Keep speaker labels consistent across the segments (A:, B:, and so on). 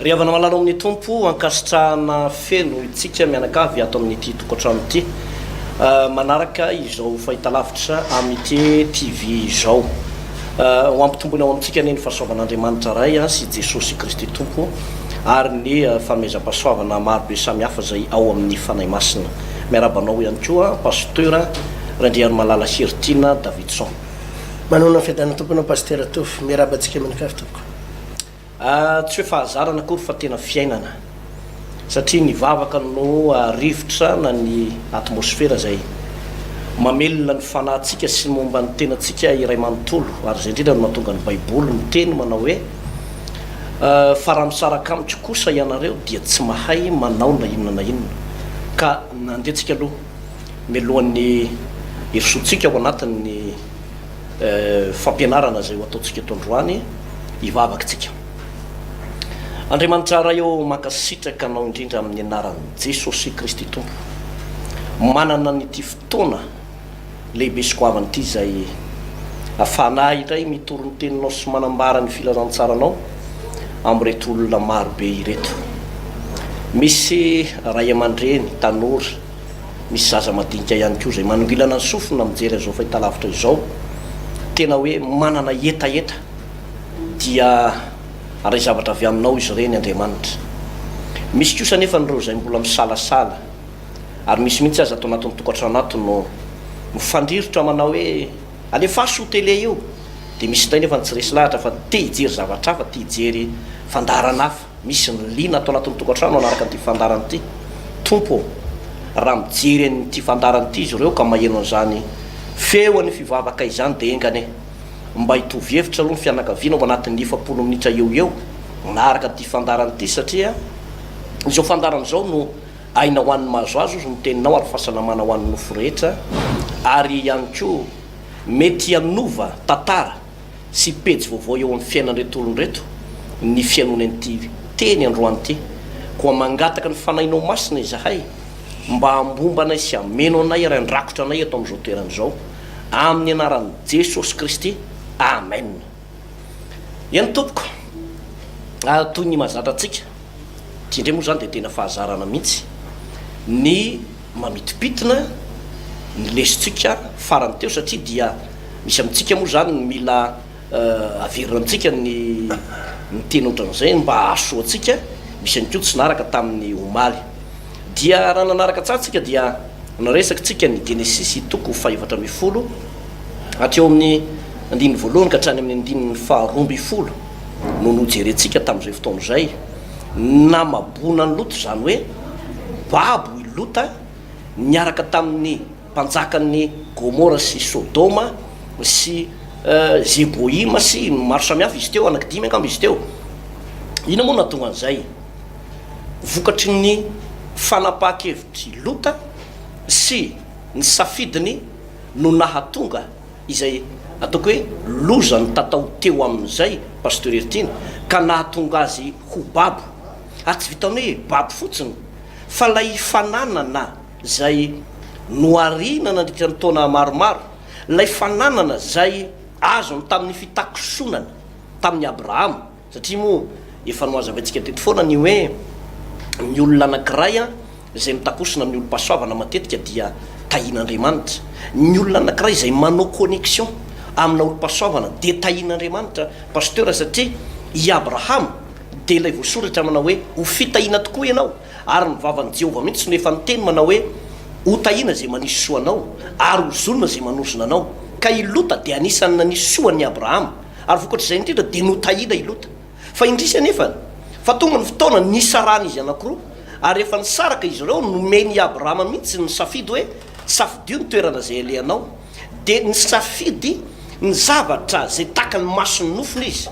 A: Ry havana malala ao amin'ny Tompo, ankasitrahana feno itsika mianakavy ato amin'ity tokantrano ity manaraka izao fahitalavitra Amitié TV izao. Ho ampitomboina ao amintsika anie ny fahasoavan'Andriamanitra Ray sy Jesosy Kristy Tompo ary ny fanomezam-pahasoavana maro be samihafa izay ao amin'ny Fanahy Masina. Miarahaba anao ihany koa Pasteur Randriarimalala Heritiana Davidson.
B: Manonona ny fiadanan'ny Tompo anao Pasitera Tovo. Miarahaba antsika mianakavy tompoko.
A: Tsy hoe fahazarana akory fa tena fiainana. Satria ny vavaka no rivotra na ny atmosfera izay mamelona ny fanahintsika sy ny momba ny tenantsika iray manontolo. Ary izay indrindra no mahatonga ny Baiboly miteny manao hoe, Fa raha misaraka amiko kosa ianareo dia tsy mahay manao na inona na inona. Ka andeha tsika aloha mialohan'ny hirosoantsika ao anatin'ny fampianarana izay ho ataontsika eto androany, hivavaka tsika. Andriamanitra Ray ô, mankasitraka Anao indrindra amin'ny anaran'i Jesosy Kristy Tompo. Manana an'ity fotoana lehibe sy goavana ity izay ahafahanay indray mitory ny Teninao sy manambara ny Filazantsaranao amin'ireto olona maro be ireto. Misy ray aman-dreny, tanora, misy zaza madinika ihany koa izay manongilana ny sofina mijery an'izao fahitalavitra izao, tena hoe manana hetaheta dia handray zavatra avy aminao izy ireny Andriamanitra. Misy kosa anefa ireo izay mbola misalasala ary misy mihitsy aza ato anatin'ny tokantrano ato no mifandrirotra manao hoe alefaso io télé io dia misy indray nefa ny tsy resy lahatra fa te hijery zavatra hafa, te hijery fandaharana hafa. Misy ny liana ato anatin'ny tokantrano hanaraka an'ity fandaharana ity. Tompo ô, raha mijery an'ity fandaharana ity izy ireo ka maheno an'izany feon'ny fivavaka izany dia enga anie mba hitovy hevitra aloha ny fianakaviana ao anatin'ny 40 minitra eo ho eo manaraka an'ity fandaharana ity satria izao fandaharana izao no aina ho an'ny mahazo azy hozy ny teninao ary fahasalamana ho an'ny nofo rehetra ary ihany koa mety hanova tantara sy pejy vaovao eo amin'ny fiainan'ireto olona ireto ny fihainoana an'ity teny androany ity. Koa mangataka ny Fanahinao Masina izahay mba hambomba anay sy hameno anay ary handrakotra anay eto amin'izao toerana izao. Amin'ny anaran'i Jesosy Kristy. Amen. Eny tompoko, ary toy ny mahazatra antsika, ity indray moa izany dia tena fahazarana mihitsy, ny mamitipitona ny lesontsika farany teo satria dia misy amintsika moa izany ny mila averina amintsika ny ny teny ohatran'izay mba hahasoa antsika, misy ihany koa tsy naraka tamin'ny omaly. Dia raha nanaraka tsara tsika dia naresaka tsika ny Genesisy toko faha-14 hatreo amin'ny andininy voalohany ka hatrany amin'ny andininy faha-12 no nojerentsika tamin'izay fotoana izay. Namaboana an'i Lota, izany hoe babo i Lota niaraka tamin'ny mpanjakan'i Gomora sy Sodoma sy Zeboima sy maro samihafa izy teo, anankidimy angamba izy teo. Inona moa no nahatonga an'izay? Vokatry ny fanapahan-kevitr'i Lota sy ny safidiny no nahatonga izay ataoko hoe loza nitatao teo amin'izay Pasteur Heritiana ka nahatonga azy ho babo. Ary tsy vitan'ny hoe babo fotsiny fa ilay fananana izay nohariana nandritra ny taona maromaro, ilay fananana izay azony tamin'ny fitakosonana tamin'i Abrahama, satria moa efa nohazavaintsika teto foana ny hoe ny olona anankiray izay mitakosona amin'ny olom-pahasoavana matetika dia tahian'Andriamanitra. Ny olona anankiray izay manao connexion amina olom-pahasoavana dia tahian'Andriamanitra Pasteur satria i Abrahama dia ilay voasoratra manao hoe ho fitahiana tokoa ianao ary ny vavan'i Jehovah mihitsy no efa niteny manao hoe ho tahiana izay manisy soa anao ary ho zonina izay manozona anao. Ka i Lota dia anisan'ny nanisy soa an'i Abrahama ary vokatr'izay indrindra dia notahiana i Lota. Fa indrisy anefa fa tonga ny fotoana nisarahan'izy anankiroa, ary rehefa nisaraka izy ireo, nomen'i Abrahama mihitsy ny safidy hoe, Safidio ny toerana izay alehanao. Dia nisafidy ny zavatra izay takan'ny mason'ny nofony izy,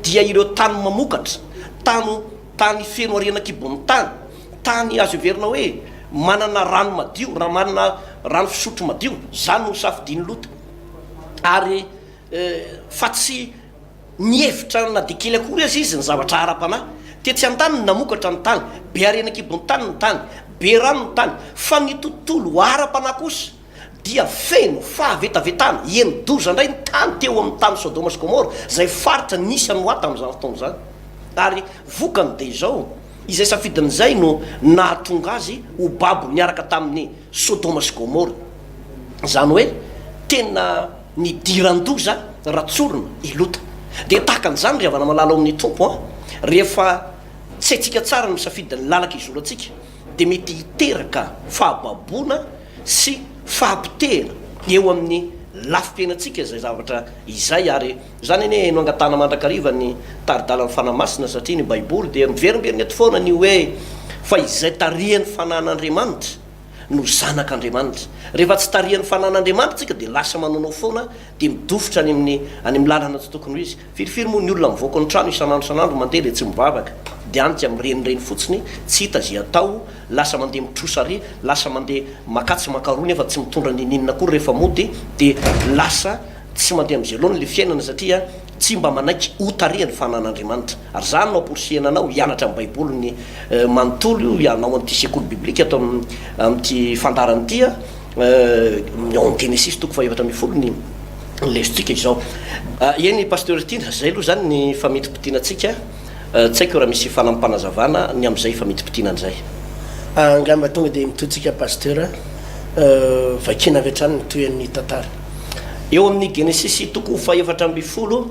A: dia ireo tany mamokatra, tany tany feno harena an-kibon'ny tany, tany azo heverina hoe manana rano madio, raha manana rano fisotro madio. Izany no nosafidian'i Lota. Ary fa tsy Nihevitra na dia kely akory aza izy ny zavatra ara-panahy. Tetsy an-daniny namokatra ny tany, be harena an-kibon'ny tany ny tany, be rano ny tany, fa ny tontolo ara-panahy kosa dia feno fahavetavetana, eny doza indray ny tany teo amin'ny tany Sodoma sy Gomora, izay faritra nisy an'i Noa tamin'izany fotoana izany. Ary vokany dia izao, izay safidiny izay no nahatonga azy ho babo niaraka tamin'i Sodoma sy Gomora. Izany hoe tena nidiran-doza raha tsorina i Lota. Dia tahaka an'izany ry havana malala ao amin'ny Tompo an, rehefa tsy haintsika tsara ny misafidy ny lalaka izorantsika dia mety hiteraka fahababoana sy fahapotehana eo amin'ny lafim-piainantsika izay zavatra izay ary izany anie no angatahana mandrakariva ny tari-dalan'ny Fanahy Masina satria ny Baiboly dia miverimberina eto foana ny hoe fa izay tarihan'ny Fanahin'Andriamanitra no zanak'Andriamanitra. Rehefa tsy tarihan'ny Fanahin'Andriamanitra isika dia lasa manaonao foana dia midofotra any amin'ny any amin'ny lalana tsy tokony ho izy. Firifiry moa ny olona mivoaka ny trano isan'andro isan'andro mandeha dia tsy mivavaka dia any dia mirenireny fotsiny tsy hita izay atao, lasa mandeha mitrosa ary, lasa mandeha makatsy makaroa nefa tsy mitondra ninininona akory rehefa mody dia lasa tsy mandeha amin'izay laoniny ilay fiainana satria tsy mba manaiky ho tarihan'ny fanan'Andriamanitra. Ary izany no amporisihana anao hianatra ny Baiboly ny manontolo io, hanao an'ity sekoly biblika ato amin'ity fandaharana ity ao amin'ny Genesisy toko faha 14 ny lesontsika izao. Eny Pasteur Tiana, izay aloha izany ny famintimpitinantsika, tsy haiko raha misy fanampim-panazavana ny amin'izay famintimpitinana izay.
B: Angamba tonga dia mitohy tsika Pasteur, vakiana avy hatrany ny tohin'ny tantara.
A: Eo amin'ny Genesisy toko faha 14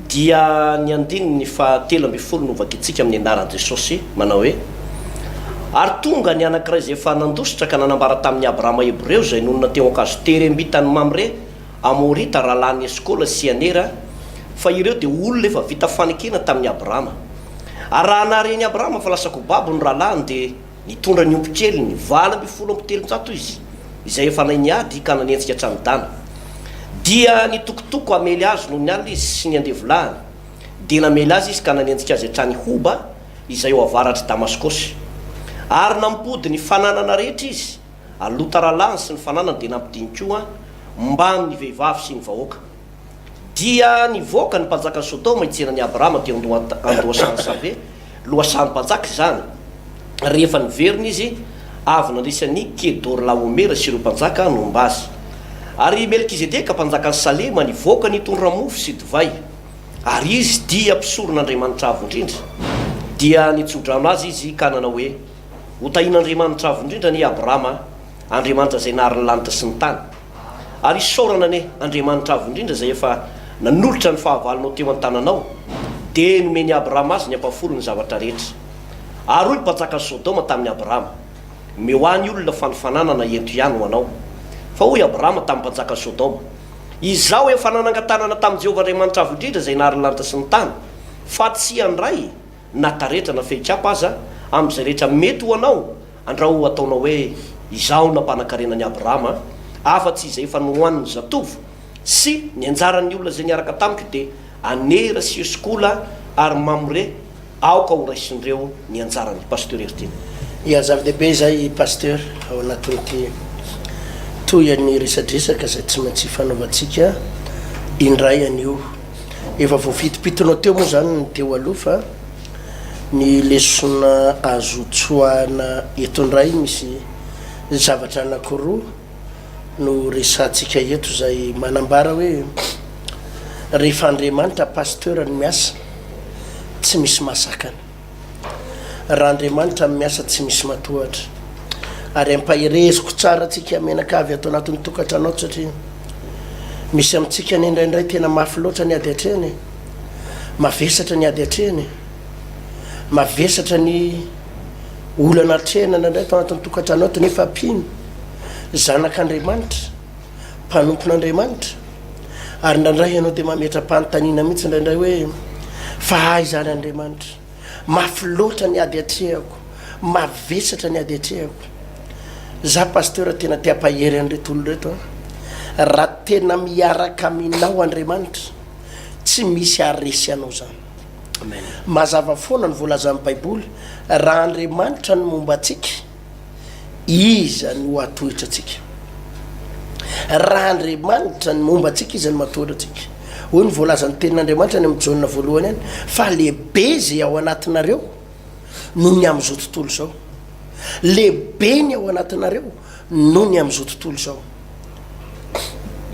A: dia ny andininy faha 13 no vakintsika amin'ny anaran'i Jesosy manao hoe, Ary tonga ny anankiray izay efa nandositra ka nanambara tamin'i Abrama Hebreo izay nonina teo an-kazo terembitan'i Mamre Amorita rahalahin'i Eskola sy Anera, fa ireo dia olona efa vita fanekena tamin'i Abrama. Ary raha nahare an'i Abrama fa lasa kobabo ny rahalahiny dia Nitondra ny ombikeliny 318 izy, izay efa nainiady ka nanenjika hatrany Dana. Dia nitokotoko hamely azy nony alina izy sy ny andevolahiny. Dia namely azy izy ka nanenjika azy hatrany Hoba, izay eo avaratr'i Damaskosy. Ary nampody ny fananana rehetra izy, ary Lota rahalahiny sy ny fananany dia nampidiny koa mbamin'ny vehivavy sy ny vahoaka. Dia nivoaka ny mpanjakan'i Sodoma hitsena an'i Abrama teo an-dohasahan'i Save, lohasahan'ny mpanjaka izany. Rehefa niverina izy, avy nandresy an'i Kedorlaomera sy ireo mpanjaka nomba azy. Ary i Melkizedeka mpanjakan'i Salema nivoaka nitondra mofo sy divay, ary izy dia mpisoron'Andriamanitra Avo Indrindra. Dia nitso-drano azy izy ka nanao hoe, Hotahin'Andriamanitra Avo Indrindra anie Abrama, Andriamanitra izay nahary ny lanitra sy ny tany. Ary isaorana anie Andriamanitra Avo Indrindra izay efa nanolotra ny fahavalonao teo an-tananao, dia nomen'i Abrahama azy ny ampahafolon'ny zavatra rehetra. Ary hoy ny mpanjakan'i Sodoma tamin'i Abrahama, Omeo ahy ny olona fa ny fananana ento ihany ho anao. Fa hoy Abrahama tamin'ny mpanjakan'i Sodoma, Izaho efa nanangan-tanana tamin'i Jehovah Andriamanitra Avo Indrindra izay nahary ny lanitra sy ny tany, fa tsy handray na taretra na fehikapa aza amin'izay rehetra mety ho anao, Andrao ataonao hoe izaho no nampanankarena an'i Abrahama, afa-tsy izay efa nohanin'ny zatovo, sy ny anjaran'ny olona izay niaraka tamiko dia Anera sy Eskola ary Mamre, aoka ho raisin'ireo ny anjarany. Pasteur Heritiana.
B: Ya, zava-dehibe izay Pasteur ao anatin'ity tohin'ny resadresaka izay tsy maintsy ifanaovantsika indray anio. Efa voafintimpitinao teo moa izany ny teo aloha fa Ny lesona azo tsoahina eto indray misy zavatra anankiroa no resahantsika eto izay manambara hoe rehefa Andriamanitra pasteur no miasa tsy misy mahasakana. Raha Andriamanitra no miasa tsy misy matohatra. Ary ampahereziko tsara antsika mianakavy ato anatin'ny tokantrano ato satria misy amintsika anie indraindray tena mafy loatra ny ady atrehina e. Mavesatra ny ady atrehina e. Mavesatra ny olana atrehina indraindray ato anatin'ny tokantrano ato nefa mpino, zanak'Andriamanitra, mpanompon'Andriamanitra. Ary indraindray ianao dia mametra-panontaniana mihitsy indraindray hoe fa aiza ary Andriamanitra? Mafy loatra ny ady atrehako, mavesatra ny ady atrehako. Za pasteur tena te hampahery an'ireto olona ireto an. Raha tena miaraka aminao Andriamanitra, Tsy misy haharesy anao izany.
A: Amen.
B: Mazava foana ny voalazan'ny Baiboly, raha Andriamanitra no momba antsika, iza no hahatohitra antsika? Raha Andriamanitra no momba antsika, iza no mahatohitra antsika? Hoy ny voalazan'ny tenin'Andriamanitra any amin'ny Jaona voalohany any, fa lehibe izay ao anatinareo noho ny amin'izao tontolo izao. Lehibe ny ao anatinareo noho ny amin'izao tontolo izao.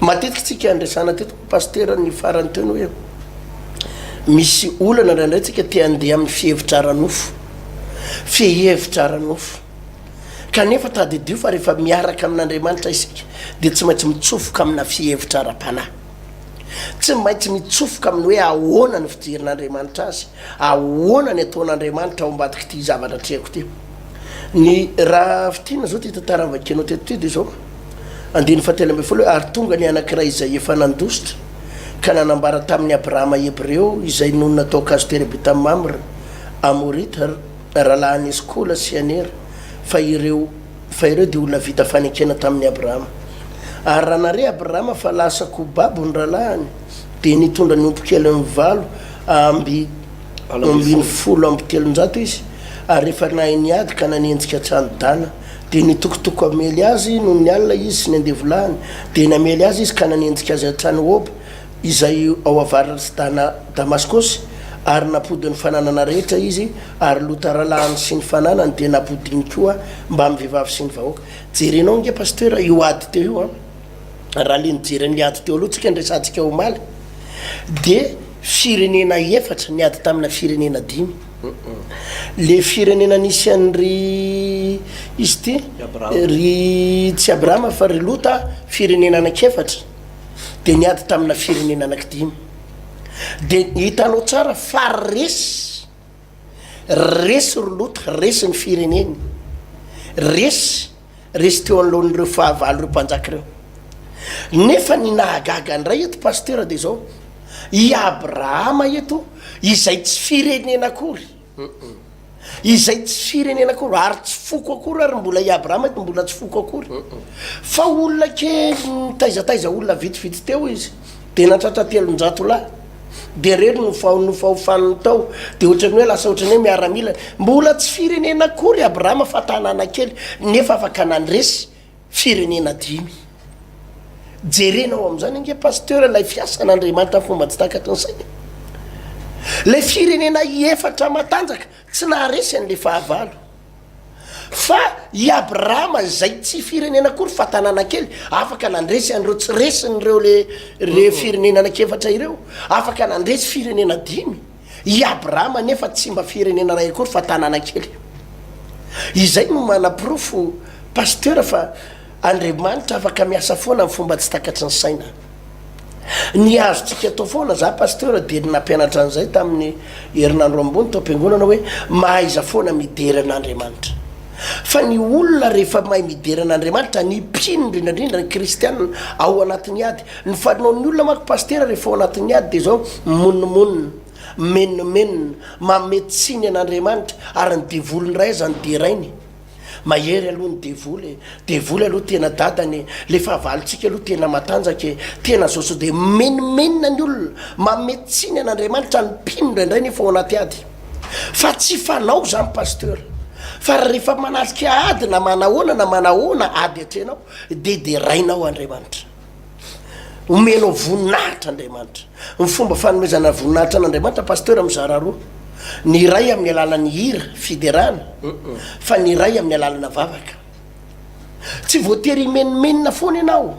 B: Matetika tsika andresana teto pasitera ny farany teo ny hoe. Misy olana indraindray tsika te handeha amin'ny fihevitra ara-nofo. Fihevitra ara-nofo. Kanefa tadidio fa rehefa miaraka amin'Andriamanitra isika dia tsy maintsy mitsofoka amina fihevitra ara-panahy. Tsy maintsy mitsofoka amin'ny hoe ahoana ny fijerin'Andriamanitra azy, ahoana ny ataon'Andriamanitra ao ambadik'ity zavatra atrehako ity. Ny raha fintinina izao ity tantara novakianao teto ity dia izao, andininy fahatelo ambin'ny folo hoe ary tonga ny anankiray izay efa nandositra ka nanambara tamin'i Abrahama Hebreo izay nonina tao Kazo-Terebita Mamre, Amorita, rahalahin'i Eskola sy Anera, fa ireo fa ireo dia olona vita fanekena tamin'i Abrahama. Ary raha nare Abrahama fa lasa-ko babo ny rahalahiny, dia nitondra ny ombikeliny 318 izy, ary rehefa nahay niady ka nanenjika hatrany Dana, dia nitokotoko hamely azy nony alina izy sy ny andevolahiny, dia namely azy izy ka nanenjika azy hatrany Hoba, izay ao avaratr'i Dana, Damaskosy, ary nampody ny fananana rehetra izy, ary Lota rahalahiny sy ny fananany dia nampodiny koa mbamin'ny vehivavy sy ny vahoaka. Jerenao ange Pasteur io ady teo io an! Raha le nijery an'le ady teo aloha tsika niresahantsika omaly dia firenena efatra niady tamina firenena dimy. Le firenena nisy an'i izy ity, ry tsy Abrahama fa ry Lota firenena anankiefatra. dia niady tamina firenena anankidimy. Dia hitanao tsara fa resy, resy ry Lota, resy ny fireneny, resy, resy teo anoloan'ireo fahavalo ireo mpanjaka ireo. Nefa ny nahagaga indray eto Pasitera dia izao, i Abrahama eto izay tsy firenena akory, Izay tsy firenena akory ary tsy foko akory ary mbola i Abrahama eto mbola tsy foko akory fa olona kely nitaizataiza olona vitsivitsy teo izy dia natratra 300 lahy dia reny no fa nofahofaniny tao dia ohatran'ny hoe lasa ohatran'ny hoe miaramila mbola tsy firenena akory Abrahama fa tanàna kely nefa afaka nandresy Firenena dimy. Jerena ao amin'izany ange Pasteur ilay fiasan'Andriamanitra amin'ny fomba tsy takatry ny saina. Ilay firenena efatra matanjaka tsy naharesy an'ilay fahavalo. Fa i Abrahama izay tsy firenena akory fa tanàna kely, afaka nandresy an'ireo tsy resin'ireo le le firenena anankiefatra ireo. Afaka nandresy firenena dimy. I Abrahama nefa tsy mba firenena iray akory fa tanàna kely. Izay no manaporofo Pasteur fa Andriamanitra afaka miasa foana amin'ny fomba tsy takatry ny saina. Ny azontsika atao foana, za Pasteur dia nampianatra an'izay tamin'ny herinandro ambony tao am-piangonana hoe mahaiza foana midera an'Andriamanitra. Fa ny olona rehefa mahay midera an'Andriamanitra, ny mpino indrindra indrindra, ny kristianina ao anatin'ny ady, ny fanaon'ny olona manko Pasitera rehefa ao anatin'ny ady dia izao, mimonomonona, mimenomenona, manome tsiny an'Andriamanitra ary ny devoly indray aza no derainy. Mahery aloha ny devoly e, devoly aloha tena dadany e, le fahavalontsika aloha tena matanjaka e, tena zao sao dia mimenomenona ny olona, manome tsiny an'Andriamanitra ny mpino indraindray nefa ao anaty ady. Fa tsy fanao zany Pasteur, fa rehefa manatrika ady na manahoana na manahoana ady atrehinao dia derainao Andriamanitra. Omenao voninahitra Andriamanitra. Ny fomba fanomezana voninahitra an'Andriamanitra Pasteur mizara roa. Ny iray amin'ny alalan'ny hira, fiderana, fa ny iray amin'ny alalana vavaka. Tsy voatery himenomenona foana ianao,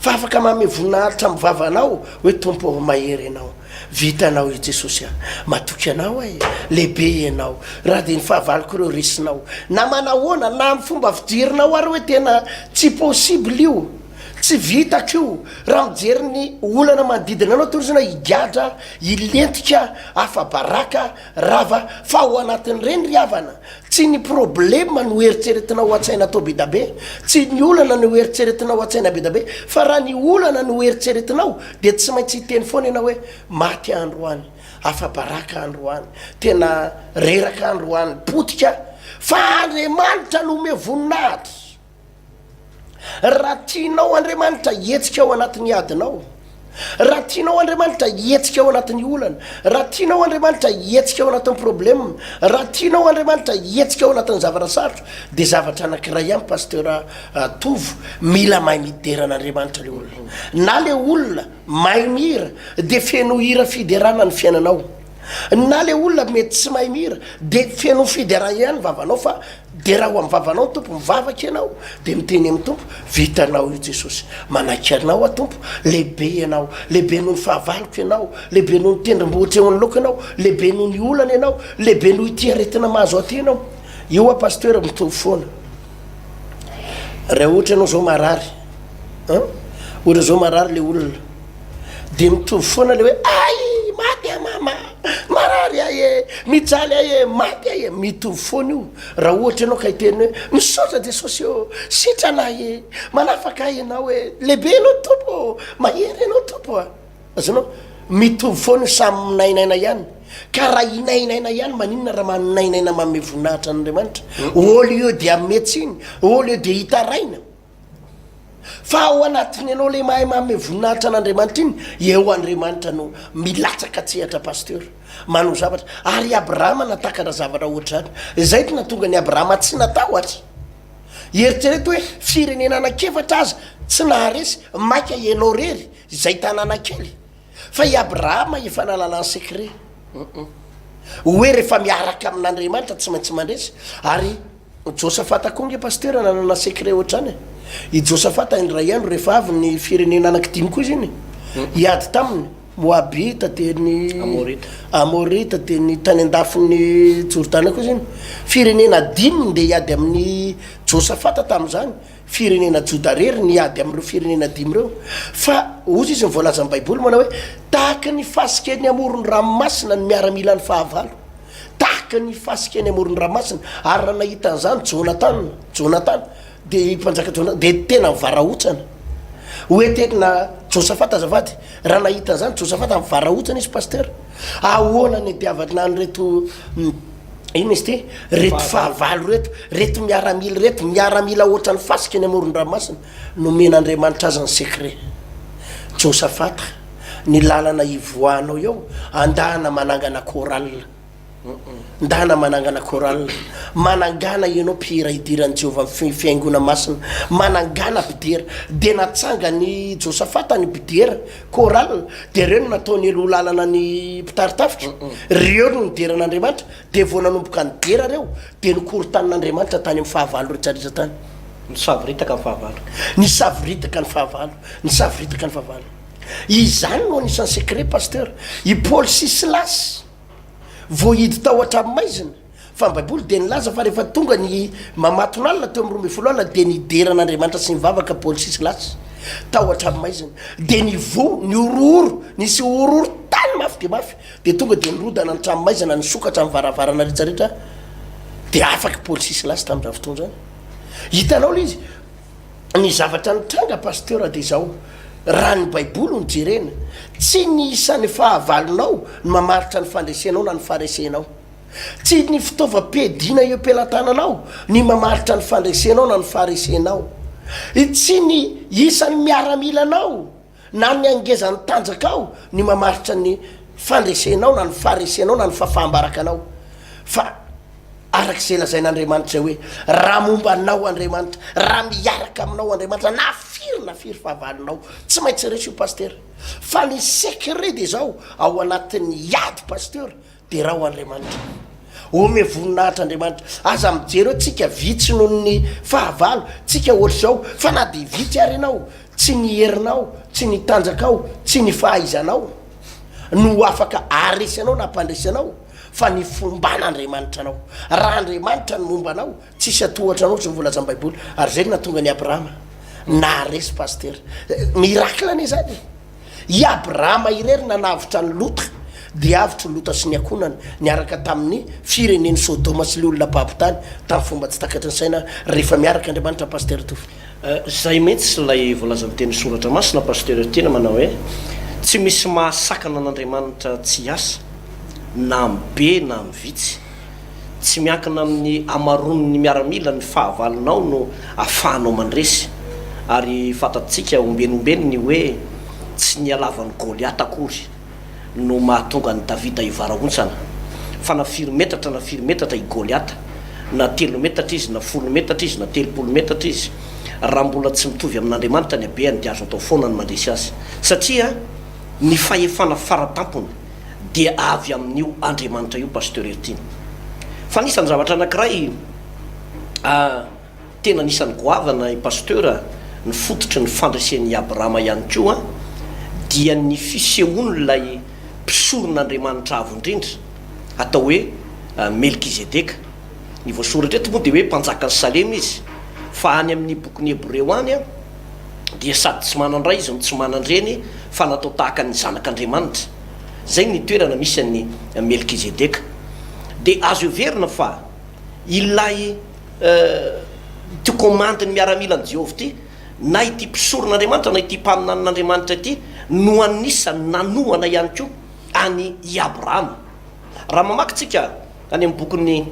B: fa afaka manome voninahitra amin'ny vavanao hoe Tompo ô mahery ianao, vitanao i Jesosy a, matoky anao aho e, lehibe ianao, raha dia ny fahavaloko ireo resinao. Na manahoana, na amin'ny fomba fijerinao ary hoe tena tsy possible io, tsy vitako io, raha mijery ny olana manodidina anao toa izany higadra, hilentika, afa-baraka, rava, fa ao anatin'ireny ry havana, tsy ny problema no eritreretinao an-tsaina atao bedabe, tsy ny olana no eritreretinao an-tsaina bedabe, fa raha ny olana no eritreretinao dia tsy maintsy hiteny foana ianao hoe maty aho androany, afa-baraka aho androany, tena reraka aho androany, potika aho, fa Andriamanitra no omeo voninahitra. Raha tianao Andriamanitra hihetsika ao anatin'ny adinao, raha tianao Andriamanitra hihetsika ao anatin'ny olana, raha tianao Andriamanitra hihetsika ao anatin'ny problème, raha tianao Andriamanitra hihetsika ao anatin'ny zavatra sarotra, dia zavatra anankiray ihany Pasteur Tovo, mila mahay midera an'Andriamanitra le olona. Na le olona mahay mihira dia feno hira fiderana ny fiainanao. Na le olona mety tsy mahay mihira dia feno fiderana ihany ny vavanao fa. Derao amin'ny vavanao ny Tompo, mivavaka ianao dia miteny amin'ny Tompo, vitanao io Jesosy, manaiky anao aho Tompo, lehibe ianao, lehibe noho ny fahavaloko ianao, lehibe noho ny tendrombohitra eo anoloako ianao, lehibe noho ny olana ianao, lehibe noho ity aretina mahazo ahy ity ianao. Io hoa Pasteur mitovy foana. Raha ohatra ianao zao marary, an, ohatra zao marary le olona, dia mitovy foana le hoe ay maty aho mama, marary ahy e, mijaly ahy e, maty ahy e, mitovy foana io raha ohatra ianao ka hiteny hoe misaotra Jesosy ô, sitrana ahy e, manafaka ahy ianao e, lehibe ianao Tompo ô, mahery ianao Tompo a. Azonao? Mitovy foana io, samy minainaina ihany. Ka raha hinainaina ihany, maninona raha manainaina manome voninahitra an'Andriamanitra? Au lieu de hanome tsiny, au lieu de hitaraina. Fa ao anatin'ny ianao le mahay manome voninahitra an'Andriamanitra iny, eo Andriamanitra no milatsaka an-tsehatra Pasteur, manao zavatra. Ary i Abrahama nahatakatra zavatra ohatr'izany. Izay no nahatonga an'i Abrahama tsy natahotra. Eritrereto hoe firenena anankiefatra aza tsy naharesy, maika ianao irery izay tanàna kely. Fa i Abrahama efa nahalala ny secret. Hoe rehefa miaraka amin'Andriamanitra tsy maintsy mandresy. Ary Josafata koa nge pasitera nanana secret ohatr'izany e. I Josafata indray andro rehefa avy ny firenena anankidimy koa izy iny hiady taminy, Moabita dia ny
A: Amorita.
B: Amorita dia ny tany an-dafin'ny Jordana koa izy iny. Firenena dimy ndeha hiady amin'i Josafata tamin'izany. Firenena Joda irery niady amin'ireo firenena dimy ireo. Fa hozy izy ny voalazan'ny Baiboly manao hoe tahaka ny fasika eny amoron-dranomasina ny miaramilan'ny fahavalo. Tahaka ny fasika eny amoron-dranomasina. Ary raha nahita an'izany Jonatana, Jonatana, dia i mpanjaka Jonatana, dia tena nivarahotsana. Hoe tena Josafata azafady, raha nahita an'izany Josafata nivarahotsana izy pasteur. Ahoana ny itiavana an'ireto inona izy ity? Reto fahavalo reto, reto miaramila reto, miaramila ohatran'ny fasika eny amoron-dranomasina. Nomen'Andriamanitra azy ny secret. Josafata, ny lalana hivoahanao eo, andahana manangana chorale. Ndana manangana chorale. Manangana ianao mpihira hidiran'i Jehovah amin'ny fihaingoana masina. Manangana mpidera. Dia natsangan'i Josafata ny mpidera, chorale. Dia ireo no nataony aloha lalana ny mpitari-tafika. Ireo no nidera an'Andriamanitra. Dia vao nanomboka nidera ireo, dia nikorontanin'Andriamanitra tany amin'ny fahavalo rehetrarehetra tany.
A: Nisavoritaka ny fahavalo.
B: Nisavoritaka ny fahavalo. Nisavoritaka ny fahavalo. Izany no anisan'ny secret Pasteur. I Paoly sy Silasy voahidy tao an-tranomaizina, fa ny Baiboly dia nilaza fa rehefa tonga ny mamatonalina teo amin'ny 12 alina dia nidera an'Andriamanitra sy nivavaka Paoly sy Silasy tao an-tranomaizina. Dia nivoha, nihorohoro, nisy horohoro tany mafy dia mafy, dia tonga dia nirodana ny tranomaizina, nisokatra ny varavarana rehetrarehetra, dia afaka Paoly sy Silasy tamin'izany fotoana izany. Hitanao ilay izy? Ny zavatra nitranga Pasteur dia izao, raha ny baiboly no jerena, tsy ny isan'ny fahavalonao no mamaritra ny fandresenao na ny faharesenao. Tsy ny fitaovam-piadiana eo am-pelatananao ny mamaritra ny fandresenao na ny faharesenao. Tsy ny isan'ny miaramilanao na ny hangezan'ny tanjakao ny mamaritra ny fandresenao na ny faharesenao na ny fahafaham-barakanao. Fa araka izay lazain'Andriamanitra izay hoe, raha momba anao Andriamanitra, raha miaraka aminao Andriamanitra, na firy na firy fahavalonao, tsy maintsy resy io Pasitera. Fa ny secret dia izao, ao anatin'ny ady Pasteur, Derao Andriamanitra. Omeo voninahitra Andriamanitra. Aza mijery hoe tsika vitsy noho ny fahavalo, tsika ohatr'izao, fa na dia vitsy ary ianao, tsy ny herinao, tsy ny tanjakao, tsy ny fahaizanao no afaka haharesy anao na hampandresy anao, fa ny fomban'Andriamanitra anao. Raha Andriamanitra no momba anao, tsisy hatohatra anao, izay no voalazan'ny Baiboly. Ary izay no nahatonga an'i Abrahama naharesy Pasitera. Miracle anie izany e! I Abrahama irery nanavotra an'i Lota, dia avotra i Lota sy ny ankohonany, niaraka tamin'ny firenen'i Sodoma sy ilay olona babo tany, tamin'ny fomba tsy takatry ny saina, rehefa miaraka Andriamanitra Pasteur Tovo.
A: Zay mihitsy ilay voalazan'ny teny soratra masina Pasteur Tiana manao hoe, tsy misy mahasakana an'Andriamanitra tsy hiasa, na amin'ny be na amin'ny vitsy. Tsy miankina amin'ny hamaroan'ny miaramila ny fahavalonao no afahanao mandresy, ary fantatsika ombieny ombieny ny hoe tsy ny halavan'i Goliata akory no mahatonga an'i Davida hivarahontsana, fa na firy metatra na firy metatra i Goliata, na telo metatra izy, na folo metatra izy, na 30 metatra izy, raha mbola tsy mitovy amin'Andriamanitra ny habehany dia azo atao foana ny mandresy azy, satria ny fahefana faratampony dia avy amin'io Andriamanitra io Pasteur Heritiana. Fa anisan'ny zavatra anankiray. Ah, tena anisan'ny goavana i Pasteur, ny fototry ny fandresen'i Abrahama ihany koa dia ny fisehoan'ilay mpisoron'Andriamanitra Avo Indrindra, atao hoe Melkizedeka. Ny voasoratra eto moa dia hoe mpanjakan'i Salema izy, fa any amin'ny bokin'ny Hebreo any dia sady tsy manan-dray izy no tsy manan-dreny fa natao tahaka ny Zanak'Andriamanitra. Izay ny toerana misy an'i Melkizedeka. Dia azo heverina fa ilay ity komandin'ny miaramilan'i Jehovah ity, na ity mpisoron'Andriamanitra na ity mpaminanin'Andriamanitra ity no anisan'ny nanohana ihany koa an'i Abrahama. Raha mamaky tsika any amin'ny bokin'ny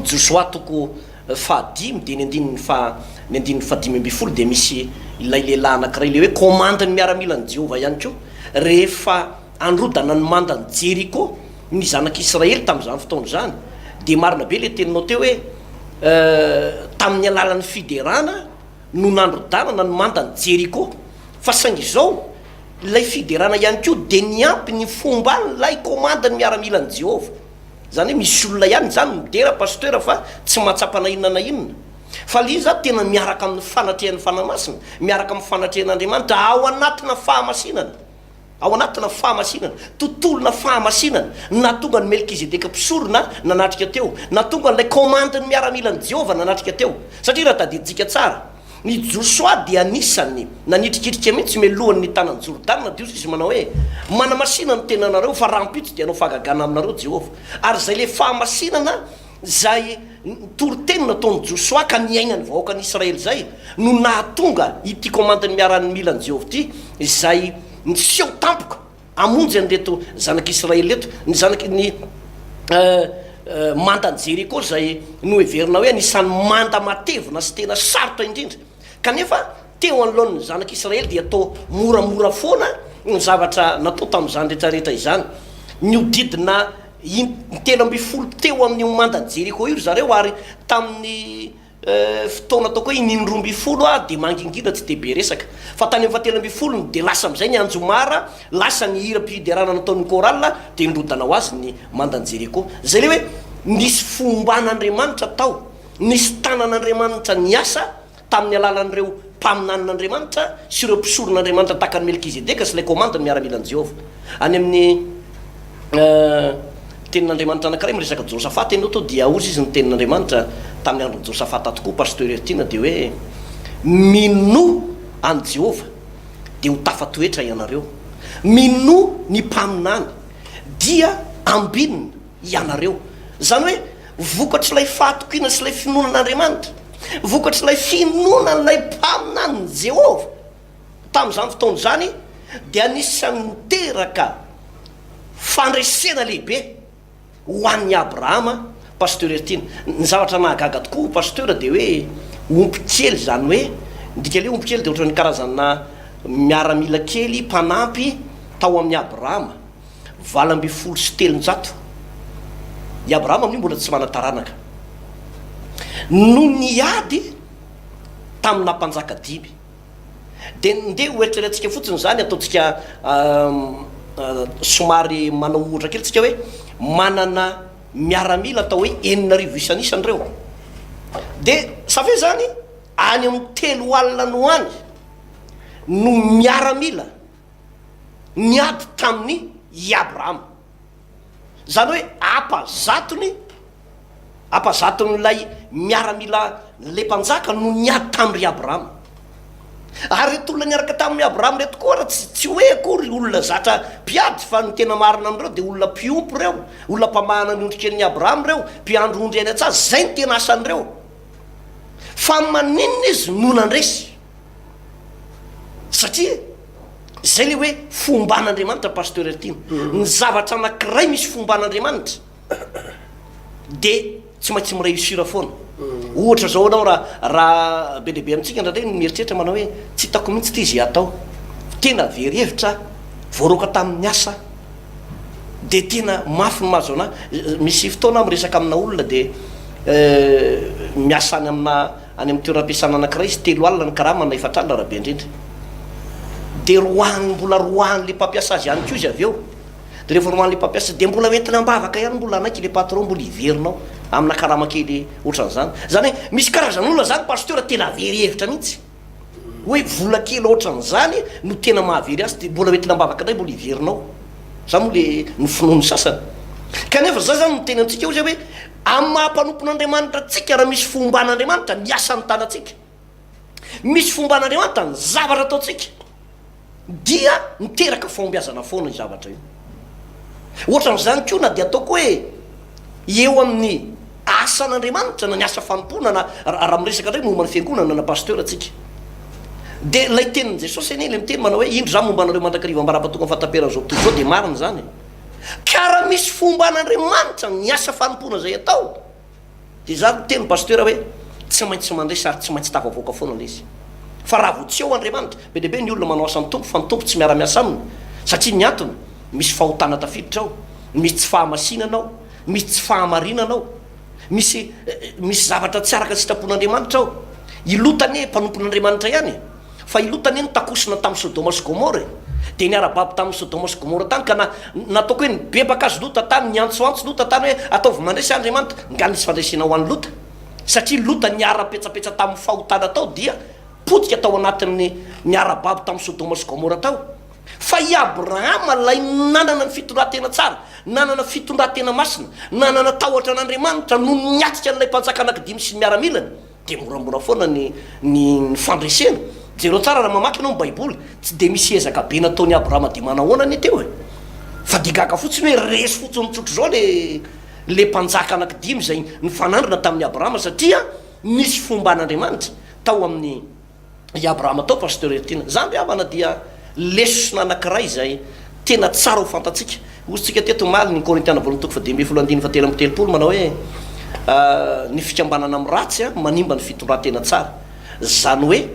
A: Josoa toko fahadimy dia ny andininy faha ny andininy fahadimy ambin'ny folo dia misy ilay lehilahy anankiray ilay hoe komandin'ny miaramilan'i Jehovah ihany koa rehefa handrodana ny mandan'i Jeriko ny zanak'Israely tamin'izany fotoana izany dia marina be ilay teninao teo hoe tamin'ny alalan'ny fiderana no nandrodanana ny mandan'i Jeriko fa saingy izao ilay fiderana ihany koa dia niampy ny fomban'ilay komandin'ny miaramilan'i Jehovah. Izany hoe misy olona ihany izany midera Pasteur fa tsy mahatsapa na inona na inona. Fa ilay izy izany tena miaraka amin'ny fanatrehan'ny Fanahy Masina, miaraka amin'ny fanatrehan'Andriamanitra ao anatina fahamasinana. Ao anatina fahamasinana, tontolona fahamasinana, nahatonga an'i Melkizedeka mpisorona nanatrika teo, nahatonga an'ilay komandin'ny miaramilan'i Jehovah nanatrika teo. Satria raha tadidintsika tsara, Ny Josoa dia anisan'ny nanitrikitrika mihitsy mialohan'ny nitana an'i Jordana, dia hoy izy manao hoe, Manamasina ny tenanareo, fa rahampitso dia hanao fahagagana aminareo Jehovah. Ary izay ilay fahamasinana izay toriteny nataon'i Josoa ka niainan'ny vahoakan'Israely izay no nahatonga ity komandin'ny miaramilan'i Jehovah ity izay niseho tampoka Hamonjy an'ireto zanak'Israely ireto, ny zanaky ny mandan'i Jeriko izay noheverina hoe anisan'ny manda matevina sy tena sarotra indrindra. Kanefa teo anoloan'ny zanak'Israely dia toa moramora foana ny zavatra natao tamin'izany rehetrarehetra izany. Nihodidina in-telo ambin'ny folo teo amin'io mandan'i Jeriko io ry zareo ary tamin'ny Fotoana ataoko hoe iny 12 aho dia mangingina tsy dia be resaka. Fa tany amin'ny fahatelo ambin'ny folony dia lasa amin'izay ny anjomara, lasa ny hiram-piderana nataon'ny chorale dia nirodana ho azy ny mandan'i Jeriko. Izay ilay hoe nisy fomban'Andriamanitra tao, nisy tanan'Andriamanitra niasa tamin'ny alalan'ireo mpaminanin'Andriamanitra sy ireo mpisoron'Andriamanitra tahaka an'i Melkizedeka sy ilay komandin'ny miaramilan'i Jehovah. Any amin'ny Tenin'Andriamanitra anankiray miresaka Josafata ianao tao dia hozy izy ny tenin'Andriamanitra tamin'ny andron'i Josafata tokoa Pasteur Heritiana dia hoe minoa an'i Jehovah dia ho tafatoetra ianareo, minoa ny mpaminany dia ambinina ianareo. Izany hoe vokatr'ilay fahatokiana sy ilay finoana an'Andriamanitra, vokatr'ilay finoana an'ilay mpaminanin'i Jehovah tamin'izany fotoana izany dia anisan'ny niteraka Fandresena lehibe ho an'i Abrahama Pasteur Heritiana. Ny zavatra nahagaga tokoa Pasteur dia hoe omby kely izany hoe, ny dikan'ilay hoe omby kely dia ohatran'ny karazana miaramila kely mpanampy tao amin'i Abrahama, 318. I Abrahama amin'io mbola tsy manan-taranaka. No niady tamina mpanjaka dimy. Dia ndeha ho eritreretintsika fotsiny izany, ataontsika somary manao ohatra kely tsika hoe manana miaramila atao hoe 6000 isanisany ireo. Dia ça fait izany any amin'ny 30 no any no miaramila niady tamin'i i Abrahama. Izany hoe apa zatony, apa zaton'ilay miaramila ilay mpanjaka no niady tamin-dry Abrahama. Ary ireto olona niaraka tamin'i Abrahama ireto koa ary tsy, tsy hoe akory olona zatra mpiady fa ny tena marina amin'ireo dia olona mpiompy ireo, olona mpamahana ny ondrikelin'i Abrahama ireo, mpiandry ondry any an-tsaha, izay no tena asan'ireo. Fa maninona izy no nandresy? Satria izay le hoe fomban'Andriamanitra Pasteur Heritiana. Ny zavatra anankiray misy fomban'Andriamanitra de tsy maintsy mi-réussir foana. Ohatra zao anao raha raha be dia be amintsika indraindray no mieritreritra manao hoe tsy hitako mihitsy ity izay atao. Tena very hevitra aho, voaroaka tamin'ny asa aho. De tena mafy ny mahazo anah. Misy fotoana aho miresaka amina olona de miasa any amina Any amin'ny toeram-piasana anankiray izy, 30 ny karamany na 40 raha be indrindra. Dia roahiny, mbola roahin'ilay mpampiasa azy ihany koa izy avy eo. Dia rehefa roahan'ilay mpampiasa dia mbola hoentina am-bavaka ihany mbola hanaiky ilay patron mbola hiverina ao amina karama kely ohatran'izany. Izany hoe misy karazan'olona izany pasteur tena very hevitra mihitsy. Hoe vola kely ohatran'izany no tena mahavery azy dia mbola hoentina am-bavaka indray mbola hiverina ao. Izany moa ilay ny finoan'ny sasany. Kanefa za izany miteny amintsika hoe izay hoe amin'ny maha mpanompon'Andriamanitra antsika raha misy fomban'Andriamanitra ny asan'ny tanantsika. Misy fomban'Andriamanitra ny zavatra ataontsika dia miteraka fahombiazana foana io zavatra io. Ohatran'izany koa na dia ataoko hoe eo amin'ny asan'Andriamanitra na ny asa fanompoana na raha miresaka indray momba ny fiangonana na pasteur tsika. Dia ilay tenin'i Jesosy anie ilay miteny manao hoe indro za momba anareo mandrakariva ambara-pahatonga ny fahataperan'izao tontolo izao dia marina izany. Ka raha misy fomban'Andriamanitra ny asa fanompoana izay atao Dia izaho niteny Pasteur hoe tsy maintsy mandresy ary tsy maintsy tafavoaka foana ilay izy. Fa raha vao tsy eo Andriamanitra, be dia be ny olona manao asan'ny Tompo fa ny Tompo tsy miara-miasa aminy satria ny antony, misy fahotana tafiditra ao, misy tsy fahamasinana ao, misy tsy fahamarinana ao, misy misy zavatra tsy araka ny sitrapon'Andriamanitra ao. I Lota anie mpanompon'Andriamanitra ihany e. Fa i Lota anie notakosina tamin'i Sodoma sy Gomora e! Dia niara-babo tamin'i Sodoma sy Gomora tany ka na, nataoko hoe nibebaka azy Lota tany, niantsoantso Lota tany hoe, Ataovy mandresy Andriamanitra. Nga nisy fandresena ho an'i Lota? Satria Lota niara-petsapetsa tamin'ny fahotana tao dia potika tao anatin'ny niara-babo tamin'i Sodoma sy Gomora tao. Fa i Abrahama ilay nanana ny fitondran-tena tsara, nanana fitondran-tena masina, nanana tahotra an'Andriamanitra no niatrika an'ilay mpanjaka anankidimy sy ny miaramilany. Dia moramora foana ny ny fandresena. Jereo tsara raha mamaky ianao ny baiboly, tsy dia misy ezaka be nataon'i Abrahama dia manahoana anie teo e! Fa dia gaga fotsiny hoe resy fotsiny tsotr'izao le le mpanjaka anankidimy izay nifanandrina tamin'i Abrahama satria nisy fomban'Andriamanitra tao amin'ny i Abrahama tao Pasteur Heritiana. Izany ry havana dia lesona anankiray izay tena tsara ho fantatsika. Hoy isika teto omaly ny Korintiana voalohany toko faha-15 andininy faha-33 manao hoe ny fikambanana amin'ny ratsy manimba ny fitondran-tena tsara. Izany hoe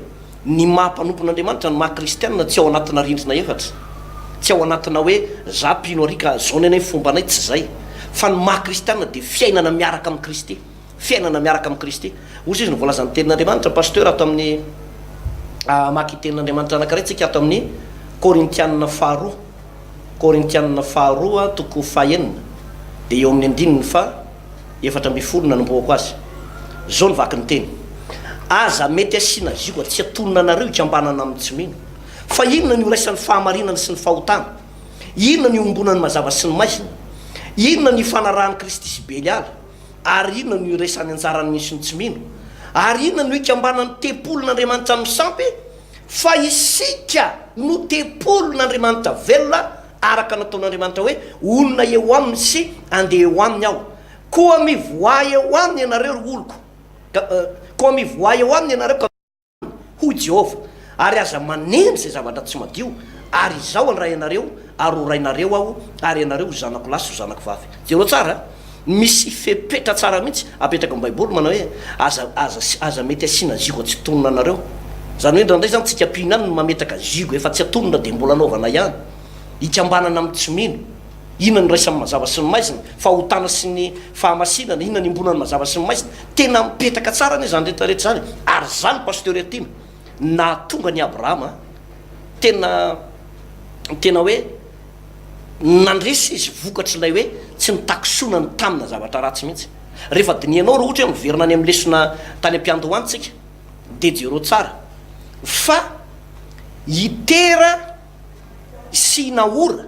A: ny maha mpanompon'Andriamanitra, ny maha kristianina tsy ao anatina rindrina efatra. Tsy ao anatina hoe za mpino ary ka zao ny anay fombanay, tsy izay. Fa ny maha kristianina dia fiainana miaraka amin'i Kristy. Fiainana miaraka amin'i Kristy. Hoy izy no voalazan'ny tenin'Andriamanitra, Pasteur ato amin'ny hamaky tenin'Andriamanitra anankiray tsika ato amin'ny Korintianina faharoa. Korintianina faharoa toko fahenina dia eo amin'ny andininy faha 14 nanombohako azy. Izao no vaky ny teny. Aza mety asiana zioga tsy atonina anareo hikambanana amin'ny tsy mino. Fa inona no iraisan'ny fahamarinana sy ny fahotana? Inona no iombonan'ny mazava sy ny maizina? Inona no ifanarahan'i Kristy sy Beliala? Ary inona no iraisan'ny anjaran'ny mino sy ny tsy mino? Ary inona no ikambanan'ny tempolin'Andriamanitra amin'ny sampy? Fa isika no tempolin'Andriamanitra velona, araka ny nataon'Andriamanitra hoe, Honina eo aminy sy handeha eo aminy Aho. Koa mivoaha eo aminy ianareo, ry oloko, ka, koa mivoaha eo aminy ianareo, ka. Hoy Jehovah, ary aza manendry izay zavatra tsy madio, ary Izaho handray anareo, ary ho rainareo Aho, ary ianareo ho zanako lahy sy ho zanako vavy. Jereo tsara a! Misy fepetra tsara mihitsy apetraky ny Baiboly manao hoe, aza, aza, aza mety asiana zigo tsy antonona anareo. Izany hoe indraindray izany tsika mpino ihany no mametraka zigo efa tsy antonona dia mbola anaovana ihany. Hikambanana amin'ny tsy mino. Inona no iraisan'ny mazava sy ny maizina? Fahotana sy ny fahamasinana, inona no iombonan'ny mazava sy ny maizina? Tena mipetraka tsara anie izany rehetra rehetra izany e! Ary izany Pasteur Heritiana nahatonga an'i Abrahama tena tena hoe nandresy izy vokatr'ilay hoe tsy nitakosonany tamina zavatra ratsy mihitsy. Rehefa dinihanao raha ohatra hoe miverina any amin'ny lesona tany am-piandohana tsika dia jereo tsara fa i Tera sy i Nahora